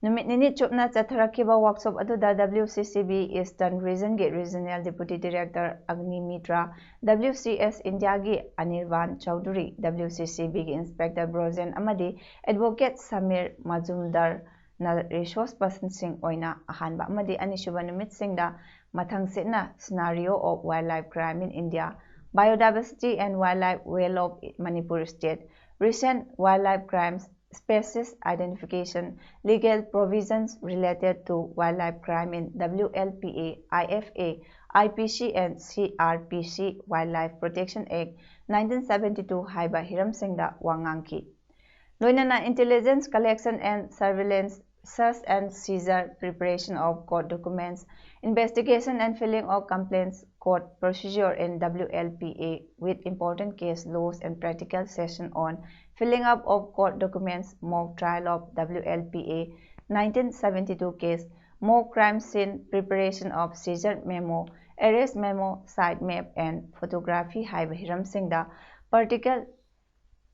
ꯅꯨꯃꯤꯠ ꯅꯤꯅꯤ ꯆꯨꯞꯅ ꯆꯠꯊꯔꯛꯈꯤꯕ ꯋꯥꯛꯁꯣꯞ ꯑꯗꯨꯗ W C C B eastern ꯔꯤꯖꯟꯒꯤ regional deputy director Agni Mitra, W C S ꯏꯟꯗꯤꯌꯥꯒꯤ ꯑꯅꯤꯔꯕꯥꯟ ꯆꯧꯙꯨꯔꯤ, ꯗꯕ꯭ꯂꯤꯎ ꯁꯤ ꯁꯤ ꯕꯤꯒꯤ ꯏꯟꯁꯄꯦꯛꯇꯔ ꯕ꯭ꯔꯣꯖꯦꯟ ꯑꯃꯗꯤ ꯑꯦꯗꯚꯣꯀꯦꯠ ꯁꯃꯤꯔ ꯃꯖꯨꯝꯗꯔꯅ ꯔꯤꯁꯣꯔꯁ ꯄꯔꯁꯟꯁꯤꯡ ꯑꯣꯏꯅ ꯑꯍꯥꯟꯕ ꯑꯃꯗꯤ ꯑꯅꯤꯁꯨꯕ ꯅꯨꯃꯤꯠꯁꯤꯡꯗ ꯃꯊꯪꯁꯤꯠꯅ Scenario of Wildlife Crime in India, Biodiversity and Wildlife, Wealth of Manipur State, Recent Wildlife Crimes, Species Identification, Legal Provisions Related to Wildlife Crime in W L P A, I F A, I P C and C R P C, Wildlife Protection Act nineteen seventy two ꯍꯥꯏꯕ ꯍꯤꯔꯝꯁꯤꯡꯗ ꯋꯥ ꯉꯥꯡꯈꯤ꯫ ꯂꯣꯏꯅꯅ Intelligence Collection and Surveillance, Search and Seizure, Preparation of Court Documents, Investigation and Filing of Complaints, Court Procedure in W L P A with Important Case Laws and Practical Session on Filling Up of Court Documents, Mock Trial of W L P A nineteen seventy two Case, Mock Crime Scene, Preparation of Seizure Memo, Arrest Memo, Site Map and Photography ꯍꯥꯏꯕ ꯍꯤꯔꯝꯁꯤꯡꯗ practical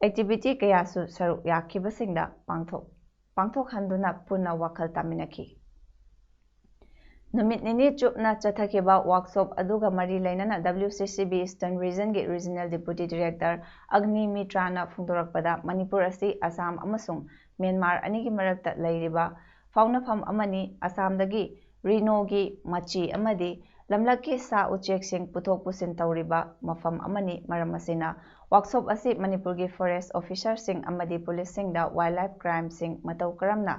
activity ꯀꯌꯥꯁꯨ ꯁꯔꯨꯛ ꯌꯥꯈꯤꯕꯁꯤꯡꯗ ꯄꯥꯡꯊꯣꯛ ꯄꯥꯡꯊꯣꯛꯍꯟꯗꯨꯅ ꯄꯨꯟꯅ ꯋꯥꯈꯜ ꯇꯥꯃꯤꯟꯅꯈꯤ꯫ ꯅꯨꯃꯤꯠ ꯅꯤꯅꯤ ꯆꯨꯞꯅ ꯆꯠꯊꯈꯤꯕ workshop ꯑꯗꯨꯒ ꯃꯔꯤ ꯂꯩꯅꯅ W C C B Eastern Regionꯒꯤ Regional Deputy Director ꯑꯒꯅꯤ ꯃꯤꯇ꯭ꯔꯥꯅ ꯐꯣꯡꯗꯣꯔꯛꯄꯗ, Manipur ꯑꯁꯤ ꯑꯁꯥꯝ ꯑꯃꯁꯨꯡ ꯃ꯭ꯌꯥꯟꯃꯥꯔ ꯑꯅꯤꯒꯤ ꯃꯔꯛꯇ ꯂꯩꯔꯤꯕ ꯐꯥꯎꯅꯐꯝ ꯑꯃꯅꯤ꯫ ꯑꯁꯥꯝꯗꯒꯤ ꯔꯤꯅꯣꯒꯤ ꯃꯆꯤ ꯑꯃꯗꯤ ꯂꯝꯂꯛꯀꯤ ꯁꯥ ꯎꯆꯦꯛꯁꯤꯡ ꯄꯨꯊꯣꯛ ꯄꯨꯁꯤꯟ ꯇꯧꯔꯤꯕ ꯃꯐꯝ ꯑꯃꯅꯤ꯫ ꯃꯔꯝ ꯑꯁꯤꯅ ꯋꯥꯛꯁꯣꯞ ꯑꯁꯤ ꯃꯅꯤꯄꯨꯔꯒꯤ ꯐꯣꯔꯦꯁ ꯑꯣꯐꯤꯁꯥꯔꯁꯤꯡ ꯑꯃꯗꯤ ꯄꯨꯂꯤꯁꯁꯤꯡꯗ ꯋꯥꯏꯜ ꯂꯥꯏꯐ ꯀ꯭ꯔꯥꯏꯝꯁꯤꯡ ꯃꯇꯧ ꯀꯔꯝꯅ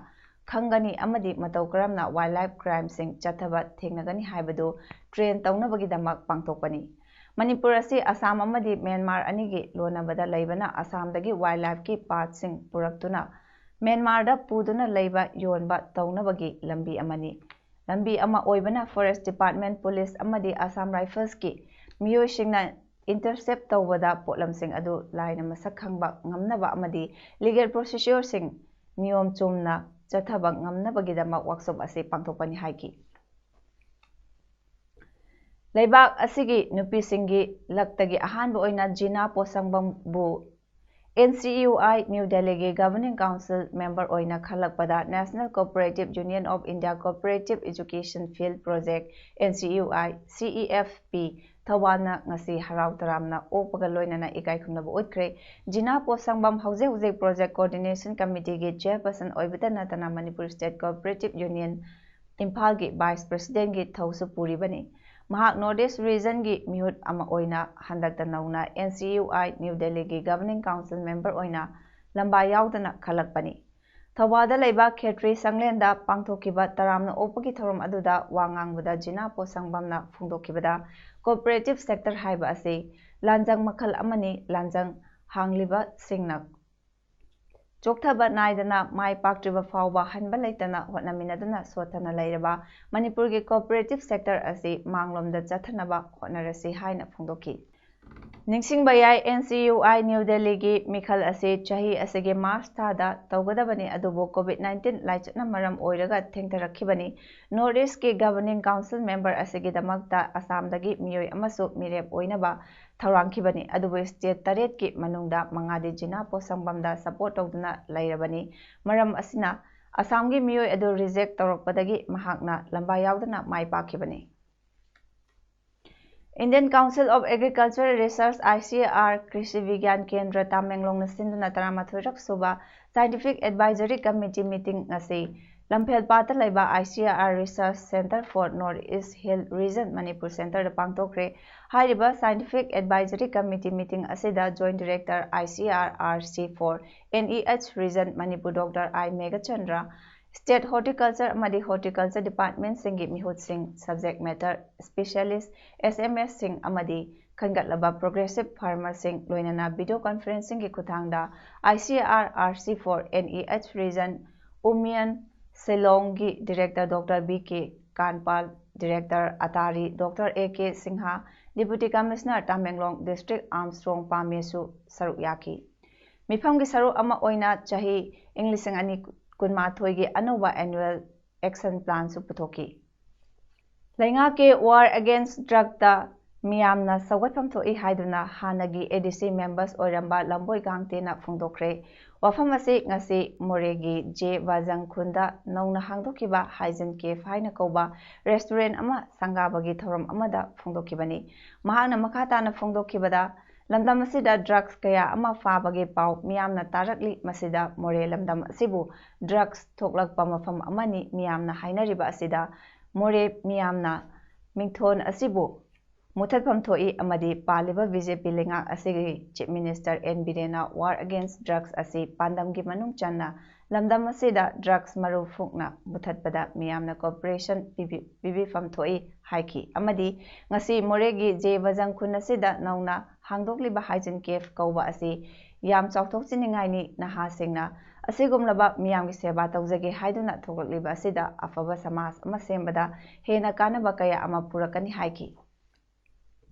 ꯈꯪꯒꯅꯤ ꯑꯃꯗꯤ ꯃꯇꯧ ꯀꯔꯝꯅ ꯋꯥꯏꯜ ꯂꯥꯏꯐ ꯀ꯭ꯔꯥꯏꯝꯁꯤꯡ ꯆꯠꯊꯕ ꯊꯦꯡꯅꯒꯅꯤ ꯍꯥꯏꯕꯗꯨ ꯇ꯭ꯔꯦꯟ ꯇꯧꯅꯕꯒꯤꯗꯃꯛ ꯄꯥꯡꯊꯣꯛꯄꯅꯤ꯫ ꯃꯅꯤꯄꯨꯔ ꯑꯁꯤ ꯑꯁꯥꯝ ꯑꯃꯗꯤ ꯃ꯭ꯌꯥꯟꯃꯥꯔ ꯑꯅꯤꯒꯤ ꯂꯣꯟꯅꯕꯗ ꯂꯩꯕꯅ ꯑꯁꯥꯝꯗꯒꯤ ꯋꯥꯏꯜ ꯂꯥꯏꯐꯀꯤ ꯄꯥꯠꯁꯤꯡ ꯄꯨꯔꯛꯇꯨꯅ ꯃ꯭ꯌꯥꯟꯃꯥꯔꯗ ꯄꯨꯗꯨꯅ ꯂꯩꯕ ꯌꯣꯟꯕ ꯇꯧꯅꯕꯒꯤ ꯂꯝꯕꯤ ꯑꯃꯅꯤ꯫ ꯂꯝꯕꯤ ꯑꯃ ꯑꯣꯏꯕꯅ ꯐꯣꯔꯦꯁ ꯗꯤꯄꯥꯔꯠꯃꯦꯟ, ꯄꯨꯂꯤꯁ ꯑꯃꯗꯤ ꯑꯁꯥꯝ ꯔꯥꯏꯐꯜꯁꯀꯤ ꯃꯤꯑꯣꯏꯁꯤꯡꯅ ꯏꯟꯇꯔꯁꯦꯞ ꯇꯧꯕꯗ ꯄꯣꯠꯂꯝꯁꯤꯡ ꯑꯗꯨ ꯂꯥꯏꯅ ꯃꯁꯛ ꯈꯪꯕ ꯉꯝꯅꯕ ꯑꯃꯗꯤ ꯂꯤꯒꯦꯜ ꯄ꯭ꯔꯣꯁꯤꯗ꯭ꯌꯣꯔꯁꯤꯡ ꯅꯤꯌꯣꯝ ꯆꯨꯝꯅ ꯆꯠꯊꯕ ꯉꯝꯅꯕꯒꯤꯗꯃꯛ ꯋꯥꯛꯁꯣꯞ ꯑꯁꯤ ꯄꯥꯡꯊꯣꯛꯄꯅꯤ ꯍꯥꯏꯈꯤ꯫ ꯂꯩꯕꯥꯛ ꯑꯁꯤꯒꯤ ꯅꯨꯄꯤꯁꯤꯡꯒꯤ ꯂꯛꯇꯒꯤ ꯑꯍꯥꯟꯕ ꯑꯣꯏꯅ ꯖꯤꯅꯥ ꯄꯣꯁꯪꯕꯝꯕꯨ NCUI ꯅ꯭ꯌꯨ ꯗꯦꯜꯂꯤꯒꯤ ꯒꯚꯔꯅꯤꯡ ꯀꯥꯎꯟꯁꯤꯜ ꯃꯦꯝꯕꯔ ꯑꯣꯏꯅ ꯈꯜꯂꯛꯄꯗ National Cooperative Union of India Cooperative Education Field Project, NCUI CEFP, ꯊꯧꯕꯥꯜꯅ ꯉꯁꯤ ꯍꯔꯥꯎ ꯇꯔꯥꯝꯅ ꯑꯣꯛꯄꯒ ꯂꯣꯏꯅꯅ ꯏꯀꯥꯏ ꯈꯨꯝꯅꯕ ꯎꯠꯈ꯭ꯔꯦ꯫ ꯖꯤꯅꯥ ꯄꯣꯁꯪꯕꯝ ꯍꯧꯖꯤꯛ ꯍꯧꯖꯤꯛ ꯄ꯭ꯔꯣꯖꯦꯛ ꯀꯣꯑꯣꯔꯗꯤꯅꯦꯁꯟ ꯀꯃꯤꯇꯤꯒꯤ ꯆꯦꯌꯔꯄꯔꯁꯟ ꯑꯣꯏꯕꯇ ꯅꯠꯇꯅ ꯃꯅꯤꯄꯨꯔ ꯁ꯭ꯇꯦꯠ ꯀꯣꯑꯣꯄꯔꯦꯇꯤꯚ ꯌꯨꯅꯤꯌꯟ ꯏꯝꯐꯥꯜꯒꯤ ꯚꯥꯏꯁ ꯄ꯭ꯔꯁꯤꯗꯦꯟꯒꯤ ꯊꯧꯁꯨ ꯄꯨꯔꯤꯕꯅꯤ꯫ ꯃꯍꯥꯛ ꯅꯣꯔꯠ ꯏꯁ ꯔꯤꯖꯟꯒꯤ ꯃꯤꯍꯨꯠ ꯑꯃ ꯑꯣꯏꯅ ꯍꯟꯗꯛꯇ ꯅꯧꯅ NCUI ꯅ꯭ꯌꯨ ꯗꯦꯜꯂꯤꯒꯤ ꯒꯚꯔꯅꯤꯡ ꯀꯥꯎꯟꯁꯤꯜ ꯃꯦꯝꯕꯔ ꯑꯣꯏꯅ ꯂꯝꯕꯥ ꯌꯥꯎꯗꯅ ꯈꯜꯂꯛꯄꯅꯤ꯫ ꯊꯧꯕꯥꯜꯗ ꯂꯩꯕ ꯈꯦꯇ꯭ꯔꯤ ꯁꯪꯂꯦꯟꯗ ꯄꯥꯡꯊꯣꯛꯈꯤꯕ ꯇꯔꯥꯝꯅ ꯑꯣꯛꯄꯒꯤ ꯊꯧꯔꯝ ꯑꯗꯨꯗ ꯋꯥ ꯉꯥꯡꯕꯗ ꯖꯤꯅꯥ ꯄꯣꯁꯪꯕꯝꯅ ꯐꯣꯡꯗꯣꯛꯈꯤꯕꯗ, ꯀꯣꯑꯣꯄꯔꯦꯇꯤꯚ ꯁꯦꯛꯇꯔ ꯍꯥꯏꯕ ꯑꯁꯤ ꯂꯥꯟꯖꯪ ꯃꯈꯜ ꯑꯃꯅꯤ꯫ ꯂꯥꯟꯖꯪ ꯍꯥꯡꯂꯤꯕꯁꯤꯡꯅ ꯆꯣꯛꯊꯕ ꯅꯥꯏꯗꯅ ꯃꯥꯏ ꯄꯥꯛꯇ꯭ꯔꯤꯕ ꯐꯥꯎꯕ ꯍꯟꯕ ꯂꯩꯇꯅ ꯍꯣꯠꯅꯃꯤꯟꯅꯗꯨꯅ ꯁꯣꯠꯊꯅ ꯂꯩꯔꯕ ꯃꯅꯤꯄꯨꯔꯒꯤ ꯀꯣꯑꯣꯄꯔꯦꯇꯤꯚ ꯁꯦꯛꯇꯔ ꯑꯁꯤ ꯃꯥꯡꯂꯣꯝꯗ ꯆꯠꯊꯅꯕ ꯍꯣꯠꯅꯔꯁꯤ ꯍꯥꯏꯅ ꯐꯣꯡꯗꯣꯛꯈꯤ꯫ ꯅꯤꯡꯁꯤꯡꯕ ꯌꯥꯏ, NCUI ꯅ꯭ꯌꯨ ꯗꯦꯜꯂꯤꯒꯤ ꯃꯤꯈꯜ ꯑꯁꯤ ꯆꯍꯤ ꯑꯁꯤꯒꯤ ꯃꯥꯔꯆ ꯊꯥꯗ ꯇꯧꯒꯗꯕꯅꯤ, ꯑꯗꯨꯕꯨ ꯀꯣꯚꯤꯗ ꯅꯥꯏꯟꯇꯤꯟ ꯂꯥꯏꯆꯠꯅ ꯃꯔꯝ ꯑꯣꯏꯔꯒ ꯊꯦꯡꯊꯔꯛꯈꯤꯕꯅꯤ꯫ ꯅꯣꯔꯠ ꯏꯁꯀꯤ ꯒꯚꯔꯅꯤꯡ ꯀꯥꯎꯟꯁꯤꯜ ꯃꯦꯝꯕꯔ ꯑꯁꯤꯒꯤꯗꯃꯛꯇ ꯑꯁꯥꯝꯗꯒꯤ ꯃꯤꯑꯣꯏ ꯑꯃꯁꯨ ꯃꯤꯔꯦꯞ ꯑꯣꯏꯅꯕ ꯊꯧꯔꯥꯡꯈꯤꯕꯅꯤ, ꯑꯗꯨꯕꯨ ꯁ꯭ꯇꯦꯠ ꯇꯔꯦꯠꯀꯤ ꯃꯅꯨꯡꯗ ꯃꯉꯥꯗꯤ ꯖꯤꯅꯥ ꯄꯣꯁꯪꯕꯝꯗ ꯁꯄꯣꯔꯠ ꯇꯧꯗꯨꯅ ꯂꯩꯔꯕꯅꯤ꯫ ꯃꯔꯝ ꯑꯁꯤꯅ ꯑꯁꯥꯝꯒꯤ ꯃꯤꯑꯣꯏ ꯑꯗꯨ ꯔꯤꯖꯦꯛ ꯇꯧꯔꯛꯄꯗꯒꯤ ꯃꯍꯥꯛꯅ ꯂꯝꯕꯥ ꯌꯥꯎꯗꯅ ꯃꯥꯏ ꯄꯥꯛꯈꯤꯕꯅꯤ꯫ Indian Council of Agricultural Research, I C A R, ꯀ꯭ꯔꯤꯁꯤ ꯕꯤꯒ꯭ꯌꯥꯟ ꯀꯦꯟꯗ꯭ꯔ ꯇꯥꯃꯦꯡꯂꯣꯡꯅ ꯁꯤꯟꯗꯨꯅ ꯇꯔꯥꯃꯥꯊꯣꯏꯔꯛ ꯁꯨꯕ Scientific Advisory Committee meeting ꯉꯁꯤ ꯂꯝꯐꯦꯜꯄꯥꯠꯇ ꯂꯩꯕ I C A R Research Center for North East Hill Region Manipur Centerꯗ ꯄꯥꯡꯊꯣꯛꯈ꯭ꯔꯦ꯫ ꯍꯥꯏꯔꯤꯕ Scientific Advisory Committee meeting ꯑꯁꯤꯗ Joint Director I C A R R C for N E H Region Manipur Doctor I Meghachandra, State Horticulture ꯑꯃꯗꯤ Horticulture Departmentꯁꯤꯡꯒꯤ ꯃꯤꯍꯨꯠꯁꯤꯡ, Subject Matter Specialist, S M Sꯁꯤꯡ ꯑꯃꯗꯤ ꯈꯟꯒꯠꯂꯕ Progressive Farmerꯁꯤꯡ, ꯂꯣꯏꯅꯅ video conferencingꯒꯤ ꯈꯨꯠꯊꯥꯡꯗ I C A R R C for N E H Region Umian Shillongꯒꯤ Director Doctor B K ꯀꯥꯟꯄꯥꯜ, Director Atari Doctor A K Singh, Deputy Commissioner Tamenglong District Armstrong ꯄꯥꯃꯦꯁꯨ ꯁꯔꯨꯛ ꯌꯥꯈꯤ꯫ ꯃꯤꯐꯝꯒꯤ ꯁꯔꯨꯛ ꯑꯃ ꯑꯣꯏꯅ ꯆꯍꯤ ꯏꯪ ꯂꯤꯁꯤꯡ ꯑꯅꯤ ꯀꯨꯟꯃꯥꯊꯣꯏꯒꯤ ꯑꯅꯧꯕ Annual Action Planꯁꯨ ꯄꯨꯊꯣꯛꯈꯤ꯫ ꯂꯩꯉꯥꯛꯀꯤ War Against Drugꯇ ꯃꯤꯌꯥꯝꯅ ꯁꯧꯒꯠꯐꯝ ꯊꯣꯛꯏ ꯍꯥꯏꯗꯨꯅ ꯍꯥꯟꯅꯒꯤ A D C members ꯑꯣꯏꯔꯝꯕ ꯂꯝꯕꯣꯏ ꯒꯥꯡꯇꯦꯅ ꯐꯣꯡꯗꯣꯛꯈ꯭ꯔꯦ꯫ ꯋꯥꯐꯝ ꯑꯁꯤ ꯉꯁꯤ ꯃꯣꯔꯦꯒꯤ ꯖꯦ ꯕꯖꯪ ꯈꯨꯟꯗ ꯅꯧꯅ ꯍꯥꯡꯗꯣꯛꯈꯤꯕ Hygiene Cafe ꯍꯥꯏꯅ ꯀꯧꯕ restaurant ꯑꯃ ꯁꯪꯒꯥꯕꯒꯤ ꯊꯧꯔꯝ ꯑꯃꯗ ꯐꯣꯡꯗꯣꯛꯈꯤꯕꯅꯤ꯫ ꯃꯍꯥꯛꯅ ꯃꯈꯥ ꯇꯥꯅ ꯐꯣꯡꯗꯣꯛꯈꯤꯕꯗ, ꯂꯝꯗꯝ ꯑꯁꯤꯗ drugs ꯀꯌꯥ ꯑꯃ ꯐꯥꯕꯒꯤ ꯄꯥꯎ ꯃꯤꯌꯥꯝꯅ ꯇꯥꯔꯛꯂꯤ꯫ ꯃꯁꯤꯗ ꯃꯣꯔꯦ ꯂꯝꯗꯝ ꯑꯁꯤꯕꯨ drugs ꯊꯣꯛꯂꯛꯄ ꯃꯐꯝ ꯑꯃꯅꯤ꯫ ꯃꯤꯌꯥꯝꯅ ꯍꯥꯏꯅꯔꯤꯕ ꯑꯁꯤꯗ ꯃꯣꯔꯦ ꯃꯤꯌꯥꯝꯅ ꯃꯤꯡꯊꯣꯟ ꯑꯁꯤꯕꯨ ꯃꯨꯊꯠꯐꯝ ꯊꯣꯛꯏ ꯑꯃꯗꯤ ꯄꯥꯜꯂꯤꯕ B J P ꯂꯩꯉꯥꯛ ꯑꯁꯤꯒꯤ Chief Minister N ꯕꯤꯔꯦꯟꯅ War Against Drugs ꯑꯁꯤ ꯄꯥꯟꯗꯝꯒꯤ ꯃꯅꯨꯡ ꯆꯟꯅ ꯂꯝꯗꯝ ꯑꯁꯤꯗ drugs ꯃꯔꯨ ꯐꯨꯛꯅ ꯃꯨꯊꯠꯄꯗ ꯃꯤꯌꯥꯝꯅ cooperation ꯄꯤꯕꯤ-, ꯄꯤꯕꯤꯐꯝ ꯊꯣꯛꯏ ꯍꯥꯏꯈꯤ꯫ ꯑꯃꯗꯤ ꯉꯁꯤ ꯃꯣꯔꯦꯒꯤ ꯖꯦ ꯕꯖꯪ ꯈꯨꯟ ꯑꯁꯤꯗ ꯅꯧꯅ ꯍꯥꯡꯗꯣꯛꯂꯤꯕ Hygiene Cafe ꯀꯧꯕ ꯑꯁꯤ ꯌꯥꯝ ꯆꯥꯎꯊꯣꯛꯆꯅꯤꯡꯉꯥꯏꯅꯤ꯫ ꯅꯍꯥꯁꯤꯡꯅ ꯑꯁꯤꯒꯨꯝꯂꯕ ꯃꯤꯌꯥꯝꯒꯤ ꯁꯦꯕꯥ ꯇꯧꯖꯒꯦ ꯍꯥꯏꯗꯨꯅ ꯊꯣꯛꯂꯛꯂꯤꯕ ꯑꯁꯤꯗ ꯑꯐꯕ ꯁꯃꯥꯖ ꯑꯃ ꯁꯦꯝꯕꯗ ꯍꯦꯟꯅ ꯀꯥꯟꯅꯕ ꯀꯌꯥ ꯑꯃ ꯄꯨꯔꯛꯀꯅꯤ ꯍꯥꯏꯈꯤ꯫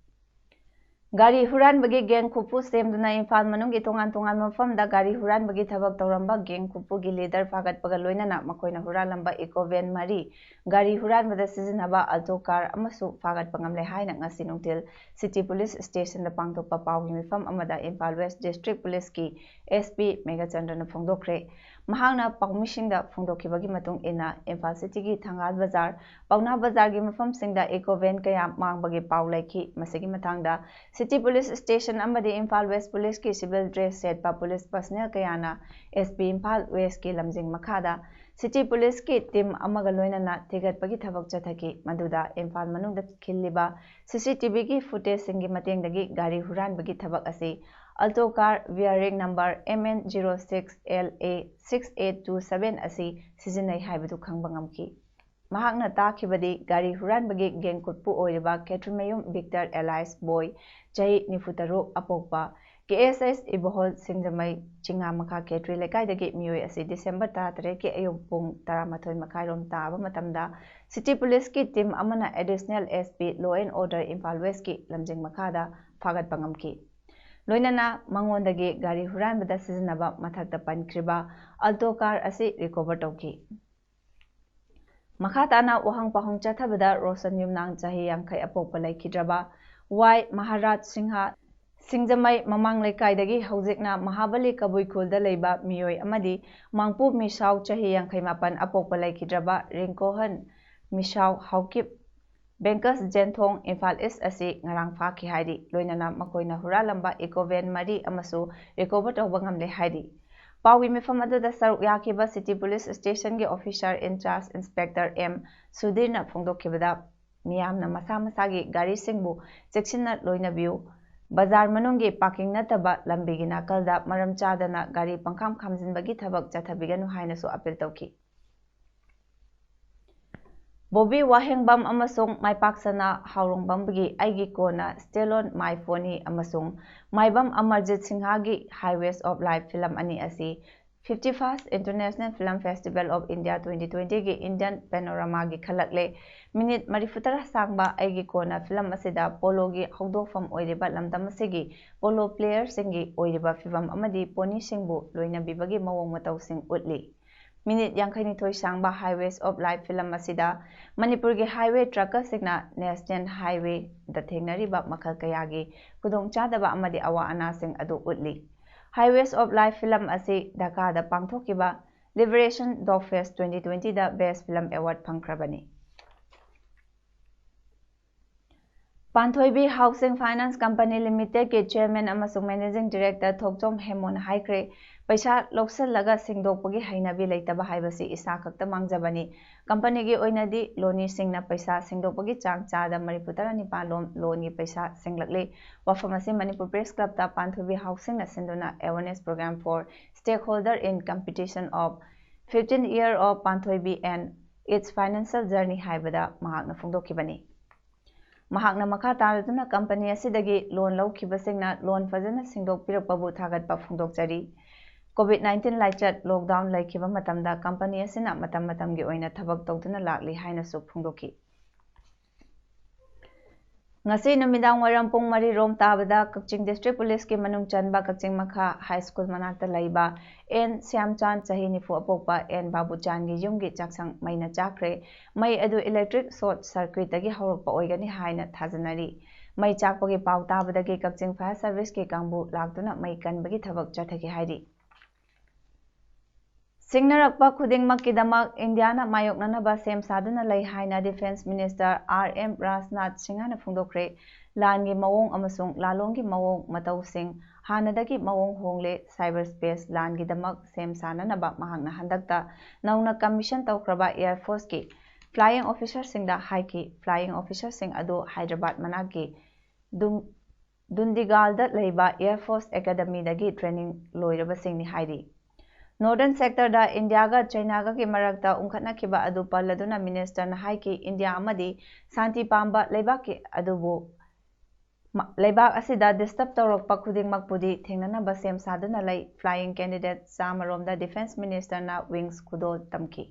ꯒꯥꯔꯤ ꯍꯨꯔꯥꯟꯕꯒꯤ gang ꯈꯨꯠꯄꯨ ꯁꯦꯝꯗꯨꯅ ꯏꯝꯐꯥꯜ ꯃꯅꯨꯡꯒꯤ ꯇꯣꯉꯥꯟ ꯇꯣꯉꯥꯟꯕ ꯃꯐꯝꯗ ꯒꯥꯔꯤ ꯍꯨꯔꯥꯟꯕꯒꯤ ꯊꯕꯛ ꯇꯧꯔꯝꯕ gang ꯈꯨꯠꯄꯨꯒꯤ leader ꯐꯥꯒꯠꯄꯒ ꯂꯣꯏꯅꯅ ꯃꯈꯣꯏꯅ ꯍꯨꯔꯥꯜꯂꯝꯕ eco van ꯃꯔꯤ, ꯒꯥꯔꯤ ꯍꯨꯔꯥꯟꯕꯗ ꯁꯤꯖꯤꯟꯅꯕ Alto car ꯑꯃꯁꯨ ꯐꯥꯒꯠꯄ ꯉꯝꯂꯦ ꯍꯥꯏꯅ ꯉꯁꯤ ꯅꯨꯡꯊꯤꯜ City Police Stationꯗ ꯄꯥꯡꯊꯣꯛꯄ ꯄꯥꯎꯒꯤ ꯃꯤꯐꯝ ꯑꯃꯗ Imphal West District Policeꯀꯤ S P ꯃꯦꯘꯆꯟꯗ꯭ꯔꯅ ꯐꯣꯡꯗꯣꯛꯈ꯭ꯔꯦ꯫ ꯃꯍꯥꯛꯅ ꯄꯥꯎꯃꯤꯁꯤꯡꯗ ꯐꯣꯡꯗꯣꯛꯈꯤꯕꯒꯤ ꯃꯇꯨꯡ ꯏꯟꯅ, ꯏꯝꯐꯥꯜ ꯁꯤꯇꯤꯒꯤ ꯊꯪꯒꯥꯜ ꯕꯖꯥꯔ, ꯄꯥꯎꯅꯥ ꯕꯖꯥꯔꯒꯤ ꯃꯐꯝꯁꯤꯡꯗ ꯏꯀꯣ ꯚꯦꯟ ꯀꯌꯥ ꯃꯥꯡꯕꯒꯤ ꯄꯥꯎ ꯂꯩꯈꯤ꯫ ꯃꯁꯤꯒꯤ ꯃꯇꯥꯡꯗ ꯁꯤꯇꯤ ꯄꯨꯂꯤꯁ ꯁ꯭ꯇꯦꯁꯟ ꯑꯃꯗꯤ ꯏꯝꯐꯥꯜ ꯋꯦꯁ ꯄꯨꯂꯤꯁꯀꯤ ꯁꯤꯚꯤꯜ ꯗ꯭ꯔꯦꯁ ꯁꯦꯠꯄ ꯄꯨꯂꯤꯁ ꯄꯔꯁꯅꯦꯜ ꯀꯌꯥꯅ ꯑꯦꯁ ꯄꯤ ꯏꯝꯐꯥꯜ ꯋꯦꯁꯀꯤ ꯂꯝꯖꯤꯡ ꯃꯈꯥꯗ ꯁꯤꯇꯤ ꯄꯨꯂꯤꯁꯀꯤ ꯇꯤꯝ ꯑꯃꯒ ꯂꯣꯏꯅꯅ ꯊꯤꯒꯠꯄꯒꯤ ꯊꯕꯛ ꯆꯠꯊꯈꯤ꯫ ꯃꯗꯨꯗ ꯏꯝꯐꯥꯜ ꯃꯅꯨꯡꯗ ꯈꯤꯜꯂꯤꯕ ꯁꯤ ꯁꯤ ꯇꯤ ꯚꯤꯒꯤ ꯐꯨꯇꯦꯖꯁꯤꯡꯒꯤ ꯃꯇꯦꯡꯗꯒꯤ ꯒꯥꯔꯤ ꯍꯨꯔꯥꯟꯕꯒꯤ ꯊꯕꯛ ꯑꯁꯤ Alto car bearing number M N zero six L A six eight two seven ꯑꯁꯤ ꯁꯤꯖꯤꯟꯅꯩ ꯍꯥꯏꯕꯗꯨ ꯈꯪꯕ ꯉꯝꯈꯤ꯫ ꯃꯍꯥꯛꯅ ꯇꯥꯈꯤꯕꯗꯤ ꯒꯥꯔꯤ ꯍꯨꯔꯥꯟꯕꯒꯤ ꯒꯦꯡ ꯈꯨꯠꯄꯨ ꯑꯣꯏꯔꯤꯕ ꯈꯦꯇ꯭ꯔꯤꯃꯌꯨꯝ ꯕꯤꯛꯇꯔ alias ꯕꯣꯏ, ꯆꯍꯤ ꯅꯤꯐꯨ ꯇꯔꯨꯛ, ꯑꯄꯣꯛꯄ ꯀꯦ ꯑꯦꯁ ꯑꯦꯁ ꯏꯕꯣꯍꯣꯜ ꯁꯤꯡꯖꯃꯩ ꯆꯤꯉꯥꯃꯈꯥ ꯈꯦꯇ꯭ꯔꯤ ꯂꯩꯀꯥꯏꯗꯒꯤ ꯃꯤꯑꯣꯏ ꯑꯁꯤ ꯗꯤꯁꯦꯝꯕꯔ ꯇꯔꯥꯇꯔꯦꯠꯀꯤ ꯑꯌꯨꯛ ꯄꯨꯡ ꯇꯔꯥꯃꯥꯊꯣꯏ ꯃꯈꯥꯏꯔꯣꯝ ꯇꯥꯕ ꯃꯇꯝꯗ ꯁꯤꯇꯤ ꯄꯨꯂꯤꯁꯀꯤ ꯇꯤꯝ ꯑꯃꯅ additional S P Law and Order Imphal ꯋꯦꯁꯀꯤ ꯂꯝꯖꯤꯡ ꯃꯈꯥꯗ ꯐꯥꯒꯠꯄ ꯉꯝꯈꯤ꯫ ꯂꯣꯏꯅꯅ ꯃꯉꯣꯟꯗꯒꯤ ꯒꯥꯔꯤ ꯍꯨꯔꯥꯟꯕꯗ ꯁꯤꯖꯤꯟꯅꯕ ꯃꯊꯛꯇ ꯄꯟꯈ꯭ꯔꯤꯕ ꯑꯜꯇꯣ ꯀꯥꯔ ꯑꯁꯤ ꯔꯤꯀꯣꯚꯔ ꯇꯧꯈꯤ꯫ ꯃꯈꯥ ꯇꯥꯅ ꯋꯥꯍꯪ ꯄꯥꯎꯍꯪ ꯆꯠꯊꯕꯗ ꯔꯣꯁꯟ ꯌꯨꯝꯅꯥꯡ ꯆꯍꯤ ꯌꯥꯡꯈꯩ ꯑꯄꯣꯛꯄ ꯂꯩꯈꯤꯗ꯭ꯔꯕ ꯋꯥꯏ ꯃꯍꯥꯔꯥꯖ ꯁꯤꯡꯍ ꯁꯤꯡꯖꯃꯩ ꯃꯃꯥꯡ ꯂꯩꯀꯥꯏꯗꯒꯤ ꯍꯧꯖꯤꯛꯅ ꯃꯍꯥꯕꯂꯤ ꯀꯕꯨꯏ ꯈꯨꯜꯗ ꯂꯩꯕ ꯃꯤꯑꯣꯏ ꯑꯃꯗꯤ ꯃꯥꯡꯄꯨ ꯃꯤꯁꯥꯎ ꯆꯍꯤ ꯌꯥꯡꯈꯩ ꯃꯥꯄꯟ ꯑꯄꯣꯛꯄ ꯂꯩꯈꯤꯗ꯭ꯔꯕ ꯔꯤꯡꯀꯣꯍꯟ ꯃꯤꯁꯥꯎ ꯍꯥꯎꯀꯤꯞ ꯕꯦꯡꯀꯁ ꯖꯦꯟꯊꯣꯡ ꯏꯝꯐꯥꯜ ꯏꯁ ꯑꯁꯤ ꯉꯔꯥꯡ ꯐꯥꯈꯤ ꯍꯥꯏꯔꯤ꯫ ꯂꯣꯏꯅꯅ ꯃꯈꯣꯏꯅ ꯍꯨꯔꯥꯜꯂꯝꯕ ꯏꯀꯣ ꯚꯦꯟ ꯃꯔꯤ ꯑꯃꯁꯨ ꯔꯤꯀꯣꯚꯔ ꯇꯧꯕ ꯉꯝꯂꯦ ꯍꯥꯏꯔꯤ꯫ ꯄꯥꯎꯒꯤ ꯃꯤꯐꯝ ꯑꯗꯨꯗ ꯁꯔꯨꯛ ꯌꯥꯈꯤꯕ ꯁꯤꯇꯤ ꯄꯨꯂꯤꯁ ꯁ꯭ꯇꯦꯁꯟꯒꯤ ꯑꯣꯐꯤꯁꯥꯔ ꯏꯟꯆꯥꯔꯖ ꯏꯟꯁꯄꯦꯛꯇꯔ ꯑꯦꯝ ꯁꯨꯙꯤꯔꯅ ꯐꯣꯡꯗꯣꯛꯈꯤꯕꯗ, ꯃꯤꯌꯥꯝꯅ ꯃꯁꯥ ꯃꯁꯥꯒꯤ ꯒꯥꯔꯤꯁꯤꯡꯕꯨ ꯆꯦꯛꯁꯤꯟꯅ ꯂꯣꯏꯅꯕꯤꯌꯨ, ꯕꯖꯥꯔ ꯃꯅꯨꯡꯒꯤ ꯄꯥꯔꯀꯤꯡ ꯅꯠꯇꯕ ꯂꯝꯕꯤꯒꯤ ꯅꯥꯀꯜꯗ ꯃꯔꯝ ꯆꯥꯗꯅ ꯒꯥꯔꯤ ꯄꯪꯈꯥꯝ ꯈꯥꯝꯖꯤꯟꯕꯒꯤ ꯊꯕꯛ ꯆꯠꯊꯕꯤꯒꯅꯨ ꯍꯥꯏꯅꯁꯨ ꯑꯄꯤꯜ ꯇꯧꯈꯤ꯫ ꯕꯣꯕꯤ ꯋꯥꯍꯦꯡꯕꯝ ꯑꯃꯁꯨꯡ ꯃꯥꯏꯄꯥꯛꯁꯅꯥ ꯍꯥꯎꯔꯣꯡꯕꯝꯒꯤ ꯑꯩꯒꯤ ꯀꯣꯟꯅ Stay on My Pony ꯑꯃꯁꯨꯡ ꯃꯥꯏꯕꯝ Amarjeet ꯁꯤꯡꯍꯒꯤ Highways of Life film ꯑꯅꯤ ꯑꯁꯤ fifty first International Film Festival of India twenty twenty ꯒꯤ Indian Panorama ꯒꯤ ꯈꯜꯂꯛꯂꯦ꯫ ꯃꯤꯅꯤꯠ ꯃꯔꯤꯐꯨꯇꯔꯥ ꯁꯥꯡꯕ ꯑꯩꯒꯤ ꯀꯣꯟꯅ ꯐꯤꯂꯝ ꯑꯁꯤꯗ ꯄꯣꯂꯣꯒꯤ ꯍꯧꯗꯣꯛꯐꯝ ꯑꯣꯏꯔꯤꯕ ꯂꯝꯗꯝ ꯑꯁꯤꯒꯤ ꯄꯣꯂꯣ ꯄ꯭ꯂꯦꯌꯔꯁꯤꯡꯒꯤ ꯑꯣꯏꯔꯤꯕ ꯐꯤꯚꯝ ꯑꯃꯗꯤ ꯄꯣꯅꯤꯁꯤꯡꯕꯨ ꯂꯣꯏꯅꯕꯤꯕꯒꯤ ꯃꯑꯣꯡ ꯃꯇꯧꯁꯤꯡ ꯎꯠꯂꯤ꯫ ꯃꯤꯅꯤꯠ ꯌꯥꯡꯈꯩꯅꯤꯊꯣꯏ ꯁꯥꯡꯕ Highways of Life ꯐꯤꯂꯝ ꯑꯁꯤꯗ ꯃꯅꯤꯄꯨꯔꯒꯤ ꯍꯥꯏꯋꯦ ꯇ꯭ꯔꯛꯀꯔꯁꯤꯡꯅ ꯅꯦꯁꯅꯦꯜ ꯍꯥꯏꯋꯦꯗ ꯊꯦꯡꯅꯔꯤꯕ ꯃꯈꯜ ꯀꯌꯥꯒꯤ ꯈꯨꯗꯣꯡꯆꯥꯗꯕ ꯑꯃꯗꯤ ꯑꯋꯥ ꯑꯅꯥꯁꯤꯡ ꯑꯗꯨ ꯎꯠꯂꯤ꯫ Highways of Life film ꯑꯁꯤ ꯙꯥꯀꯥꯗ ꯄꯥꯡꯊꯣꯛꯈꯤꯕ Liberation Dog Fest twenty twenty ꯗ Best Film Award ꯐꯪꯈ꯭ꯔꯕꯅꯤ꯫ ꯄꯥꯟꯊꯣꯏꯕꯤ Housing Finance Company Limited ꯀꯤ Chairman ꯑꯃꯁꯨꯡ Managing Director ꯊꯣꯛꯆꯣꯝ ꯍꯦꯃꯣꯅ ꯍꯥꯏꯈ꯭ꯔꯦ, ꯄꯩꯁꯥ ꯂꯧꯁꯤꯜꯂꯒ ꯁꯤꯡꯗꯣꯛꯄꯒꯤ ꯍꯩꯅꯕꯤ ꯂꯩꯇꯕ ꯍꯥꯏꯕꯁꯤ ꯏꯁꯥ ꯈꯛꯇ ꯃꯥꯡꯖꯕꯅꯤ꯫ ꯀꯝꯄꯅꯤꯒꯤ ꯑꯣꯏꯅꯗꯤ ꯂꯣꯅꯤꯁꯤꯡꯅ ꯄꯩꯁꯥ ꯁꯤꯡꯗꯣꯛꯄꯒꯤ ꯆꯥꯡ ꯆꯥꯗ ꯃꯔꯤꯐꯨ ꯇꯔꯥꯅꯤꯄꯥꯟ ꯂꯣꯝ ꯂꯣꯟꯒꯤ ꯄꯩꯁꯥ ꯁꯤꯡꯂꯛꯂꯤ꯫ ꯋꯥꯐꯝ ꯑꯁꯤ ꯃꯅꯤꯄꯨꯔ Press Club ꯇ ꯄꯥꯟꯊꯣꯏꯕꯤ Housing ꯅ ꯁꯤꯟꯗꯨꯅ Awareness Program for Stakeholder in Competition of fifteen Year of Panthoibi and Its Financial Journey ꯍꯥꯏꯕꯗ ꯃꯍꯥꯛꯅ ꯐꯣꯡꯗꯣꯛꯈꯤꯕꯅꯤ꯫ ꯃꯍꯥꯛꯅ ꯃꯈꯥ ꯇꯥꯔꯗꯨꯅ ꯀꯝꯄꯅꯤ ꯑꯁꯤꯗꯒꯤ ꯂꯣꯟ ꯂꯧꯈꯤꯕꯁꯤꯡꯅ ꯂꯣꯟ ꯐꯖꯅ ꯁꯤꯡꯗꯣꯛꯄꯤꯔꯛꯄꯕꯨ ꯊꯥꯒꯠꯄ ꯐꯣꯡꯗꯣꯛꯆꯔꯤ꯫ COVID nineteen ꯂꯥꯏꯆꯠ lockdown ꯂꯩꯈꯤꯕ ꯃꯇꯝꯗ ꯀꯝꯄꯅꯤ ꯑꯁꯤꯅ ꯃꯇꯝ ꯃꯇꯝꯒꯤ ꯑꯣꯏꯅ ꯊꯕꯛ ꯇꯧꯗꯨꯅ ꯂꯥꯛꯂꯤ ꯍꯥꯏꯅꯁꯨ ꯐꯣꯡꯗꯣꯛꯈꯤ꯫ ꯉꯁꯤ ꯅꯨꯃꯤꯗꯥꯡ ꯋꯥꯏꯔꯝ ꯄꯨꯡ ꯃꯔꯤ ꯔꯣꯝ ꯇꯥꯕꯗ ꯀꯛꯆꯤꯡ District Police ꯀꯤ ꯃꯅꯨꯡ ꯆꯟꯕ ꯀꯛꯆꯤꯡ ꯃꯈꯥ High School ꯃꯅꯥꯛꯇ ꯂꯩꯕ ꯑꯦꯟ ꯁ꯭ꯌꯥꯝꯆꯥꯟ, ꯆꯍꯤ ꯅꯤꯐꯨ ꯑꯄꯣꯛꯄ ꯑꯦꯟ ꯕꯥꯕꯨꯆꯥꯟꯒꯤ ꯌꯨꯝꯒꯤ ꯆꯥꯛꯁꯪ ꯃꯩꯅ ꯆꯥꯛꯈ꯭ꯔꯦ꯫ ꯃꯩ ꯑꯗꯨ electric short circuit ꯇꯒꯤ ꯍꯧꯔꯛꯄ ꯑꯣꯏꯒꯅꯤ ꯍꯥꯏꯅ ꯊꯥꯖꯅꯔꯤ꯫ ꯃꯩ ꯆꯥꯛꯄꯒꯤ ꯄꯥꯎ ꯇꯥꯕꯗꯒꯤ ꯀꯛꯆꯤꯡ Fire Service ꯀꯤ ꯀꯥꯡꯕꯨ ꯂꯥꯛꯇꯨꯅ ꯃꯩ ꯀꯟꯕꯒꯤ ꯊꯕꯛ ꯆꯠꯊꯈꯤ ꯍꯥꯏꯔꯤ꯫ ꯁꯤꯡꯅꯔꯛꯄ ꯈꯨꯗꯤꯡꯃꯛꯀꯤꯗꯃꯛ ꯏꯟꯗꯤꯌꯥꯅ ꯃꯥꯌꯣꯛꯅꯅꯕ ꯁꯦꯝ ꯁꯥꯗꯨꯅ ꯂꯩ ꯍꯥꯏꯅ Defence Minister R M Rajnath ꯁꯤꯡꯍꯅ ꯐꯣꯡꯗꯣꯛꯈ꯭ꯔꯦ꯫ ꯂꯥꯟꯒꯤ ꯃꯑꯣꯡ ꯑꯃꯁꯨꯡ ꯂꯥꯂꯣꯡꯒꯤ ꯃꯑꯣꯡ ꯃꯇꯧꯁꯤꯡ ꯍꯥꯟꯅꯗꯒꯤ ꯃꯑꯣꯡ ꯍꯣꯡꯂꯦ꯫ Cyber space ꯂꯥꯟꯒꯤꯗꯃꯛ ꯁꯦꯝ ꯁꯥꯅꯅꯕ ꯃꯍꯥꯛꯅ ꯍꯟꯗꯛꯇ ꯅꯧꯅ commission ꯇꯧꯈ꯭ꯔꯕ Air Force ꯀꯤ flying officer ꯁꯤꯡꯗ ꯍꯥꯏꯈꯤ꯫ Flying officer ꯁꯤꯡ ꯑꯗꯨ ꯍꯥꯏꯗ꯭ꯔꯕꯥꯗ ꯃꯅꯥꯛꯀꯤ ꯗꯨꯡ-, ꯗꯨꯟꯗꯤꯒꯥꯜꯗ ꯂꯩꯕ Air Force Academy ꯗꯒꯤ training ꯂꯣꯏꯔꯕꯁꯤꯡꯅꯤ ꯍꯥꯏꯔꯤ꯫ Northern sector ꯗ ꯏꯟꯗꯤꯌꯥꯒ ꯆꯥꯏꯅꯥꯒꯒꯤ ꯃꯔꯛꯇ ꯎꯪꯈꯠꯅꯈꯤꯕ ꯑꯗꯨ ꯄꯜꯂꯗꯨꯅ Minister ꯅ ꯍꯥꯏꯈꯤ, ꯏꯟꯗꯤꯌꯥ ꯑꯃꯗꯤ ꯁꯥꯟꯇꯤ ꯄꯥꯝꯕ ꯂꯩꯕꯥꯛꯀꯤ ꯑꯗꯨꯕꯨ ꯃ-, ꯂꯩꯕꯥꯛ ꯑꯁꯤꯗ disturb ꯇꯧꯔꯛꯄ ꯈꯨꯗꯤꯡꯃꯛꯄꯨꯗꯤ ꯊꯦꯡꯅꯅꯕ ꯁꯦꯝ ꯁꯥꯗꯨꯅ ꯂꯩ꯫ Flying candidate ꯆꯥꯝꯃ ꯔꯣꯝꯗ Defence Minister ꯅ wings ꯈꯨꯗꯣꯜ ꯇꯝꯈꯤ꯫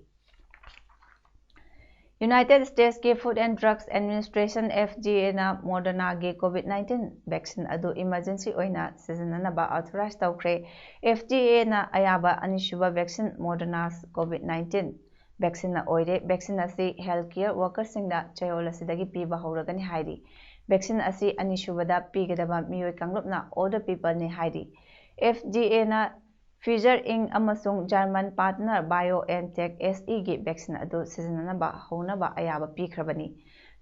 United States ꯀꯤ Food and Drugs Administration, F D A ꯅ Moderna ꯒꯤ COVID nineteen vaccine ꯑꯗꯨ emergency ꯑꯣꯏꯅ ꯁꯤꯖꯤꯟꯅꯅꯕ authorize ꯇꯧꯈ꯭ꯔꯦ꯫ F D A ꯅ ꯑꯌꯥꯕ ꯑꯅꯤꯁꯨꯕ vaccine Moderna ꯒꯤ COVID nineteen vaccine ꯅ ꯑꯣꯏꯔꯦ꯫ Vaccine ꯑꯁꯤ health care worker ꯁꯤꯡꯗ ꯆꯌꯣꯜ ꯑꯁꯤꯗꯒꯤ ꯄꯤꯕ ꯍꯧꯔꯒꯅꯤ ꯍꯥꯏꯔꯤ꯫ Vaccine ꯑꯁꯤ ꯑꯅꯤꯁꯨꯕꯗ ꯄꯤꯒꯗꯕ ꯃꯤꯑꯣꯏ ꯀꯥꯡꯂꯨꯞꯅ older people ꯅꯤ ꯍꯥꯏꯔꯤ꯫ F D Aꯅ Pfizer Inc ꯑꯃꯁꯨꯡ German partner BioNTech S E ꯒꯤ vaccine ꯑꯗꯨ ꯁꯤꯖꯤꯟꯅꯅꯕ ꯍꯧꯅꯕ ꯑꯌꯥꯕ ꯄꯤꯈ꯭ꯔꯕꯅꯤ꯫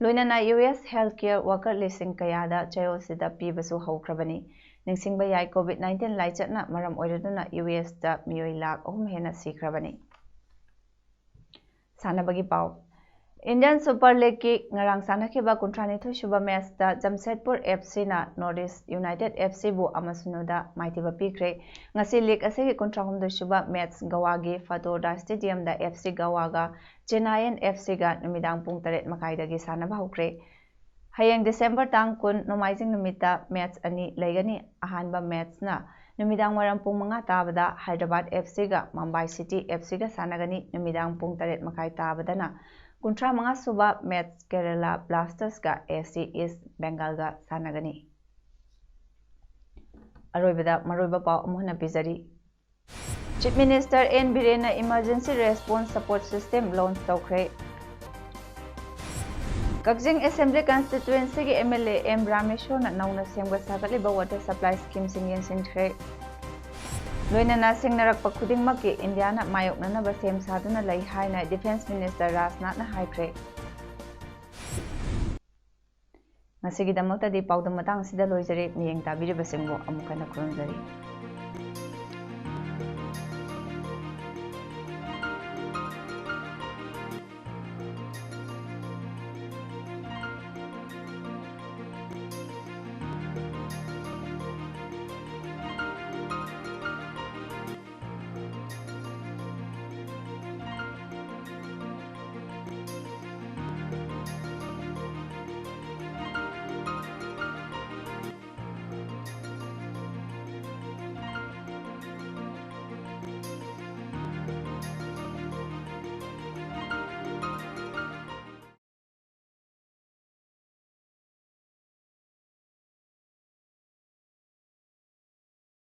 ꯂꯣꯏꯅꯅ U S healthcare worker ꯂꯤꯁꯤꯡ ꯀꯌꯥꯗ ꯆꯌꯣꯜꯁꯤꯗ ꯄꯤꯕꯁꯨ ꯍꯧꯈ꯭ꯔꯕꯅꯤ꯫ ꯅꯤꯡꯁꯤꯡꯕ ꯌꯥꯏ, COVID nineteen ꯂꯥꯏꯆꯠꯅ ꯃꯔꯝ ꯑꯣꯏꯔꯗꯨꯅ U S ꯇ ꯃꯤꯑꯣꯏ ꯂꯥꯈ ꯑꯍꯨꯝ ꯍꯦꯟꯅ ꯁꯤꯈ꯭ꯔꯕꯅꯤ꯫ ꯁꯥꯟꯅꯕꯒꯤ ꯄꯥꯎ꯫ Indian Super Leagueꯀꯤ ꯉꯔꯥꯡ ꯁꯥꯟꯅꯈꯤꯕ ꯀꯨꯟꯊ꯭ꯔꯥꯅꯤꯊꯣꯏ ꯁꯨꯕ matchꯇ ꯖꯝꯁꯦꯗꯄꯨꯔ F Cꯅ North East United F Cꯕꯨ ꯑꯃ ꯁꯤꯅꯣꯗ ꯃꯥꯏꯊꯤꯕ ꯄꯤꯈ꯭ꯔꯦ꯫ ꯉꯁꯤ league ꯑꯁꯤꯒꯤ ꯀꯨꯟꯊ꯭ꯔꯥꯍꯨꯝꯗꯣꯏ ꯁꯨꯕ match ꯒꯣꯋꯥꯒꯤ ꯐꯇꯣꯔꯗꯥ Stadiumꯗ F C ꯒꯣꯋꯥꯒ Chennaiyin F Cꯒ ꯅꯨꯃꯤꯗꯥꯡ ꯄꯨꯡ ꯇꯔꯦꯠ ꯃꯈꯥꯏꯗꯒꯤ ꯁꯥꯟꯅꯕ ꯍꯧꯈ꯭ꯔꯦ꯫ ꯍꯌꯦꯡ December ꯇꯥꯡ ꯀꯨꯟ, ꯅꯣꯡꯃꯥꯏꯖꯤꯡ ꯅꯨꯃꯤꯠꯇ match ꯑꯅꯤ ꯂꯩꯒꯅꯤ꯫ ꯑꯍꯥꯟꯕ matchꯅ ꯅꯨꯃꯤꯗꯥꯡ ꯋꯥꯏꯔꯝ ꯄꯨꯡ ꯃꯉꯥ ꯇꯥꯕꯗ Hyderabad F Cꯒ Mumbai City F Cꯒ ꯁꯥꯟꯅꯒꯅꯤ꯫ ꯅꯨꯃꯤꯗꯥꯡ ꯄꯨꯡ ꯇꯔꯦꯠ ꯃꯈꯥꯏ ꯇꯥꯕꯗꯅ ꯀꯨꯟꯊ꯭ꯔꯥ ꯃꯉꯥ ꯁꯨꯕ match Kerala Blastersꯒ A C East Bengalꯒ ꯁꯥꯟꯅꯒꯅꯤ꯫ ꯑꯔꯣꯏꯕꯗ ꯃꯔꯨꯑꯣꯏꯕ ꯄꯥꯎ ꯑꯃꯨꯛ ꯍꯟꯅ ꯄꯤꯖꯔꯤ꯫ Chief Minister N Birenꯅ Emergency Response Support System launch ꯇꯧꯈ꯭ꯔꯦ꯫ ꯀꯛꯆꯤꯡ Assembly Constituencyꯒꯤ M L A M ꯔꯥꯃꯦꯁꯣꯔꯅ ꯅꯧꯅ ꯁꯦꯝꯒꯠ ꯁꯥꯒꯠꯂꯤꯕ water supply schemeꯁꯤꯡ ꯌꯦꯡꯁꯤꯟꯈ꯭ꯔꯦ꯫ ꯂꯣꯏꯅꯅ ꯁꯤꯡꯅꯔꯛꯄ ꯈꯨꯗꯤꯡꯃꯛꯀꯤ ꯏꯟꯗꯤꯌꯥꯅ ꯃꯥꯌꯣꯛꯅꯅꯕ ꯁꯦꯝ ꯁꯥꯗꯨꯅ ꯂꯩ ꯍꯥꯏꯅ Defence Minister ꯔꯥꯖꯅꯥꯊꯅ ꯍꯥꯏꯈ꯭ꯔꯦ꯫ ꯉꯁꯤꯒꯤꯗꯃꯛꯇꯗꯤ ꯄꯥꯎꯗꯝ ꯃꯇꯥꯡ ꯑꯁꯤꯗ ꯂꯣꯏꯖꯔꯦ꯫ ꯃꯤꯠꯌꯦꯡ ꯇꯥꯕꯤꯔꯤꯕꯁꯤꯡꯕꯨ ꯑꯃꯨꯛ ꯍꯟꯅ ꯈꯨꯔꯨꯝꯖꯔꯤ꯫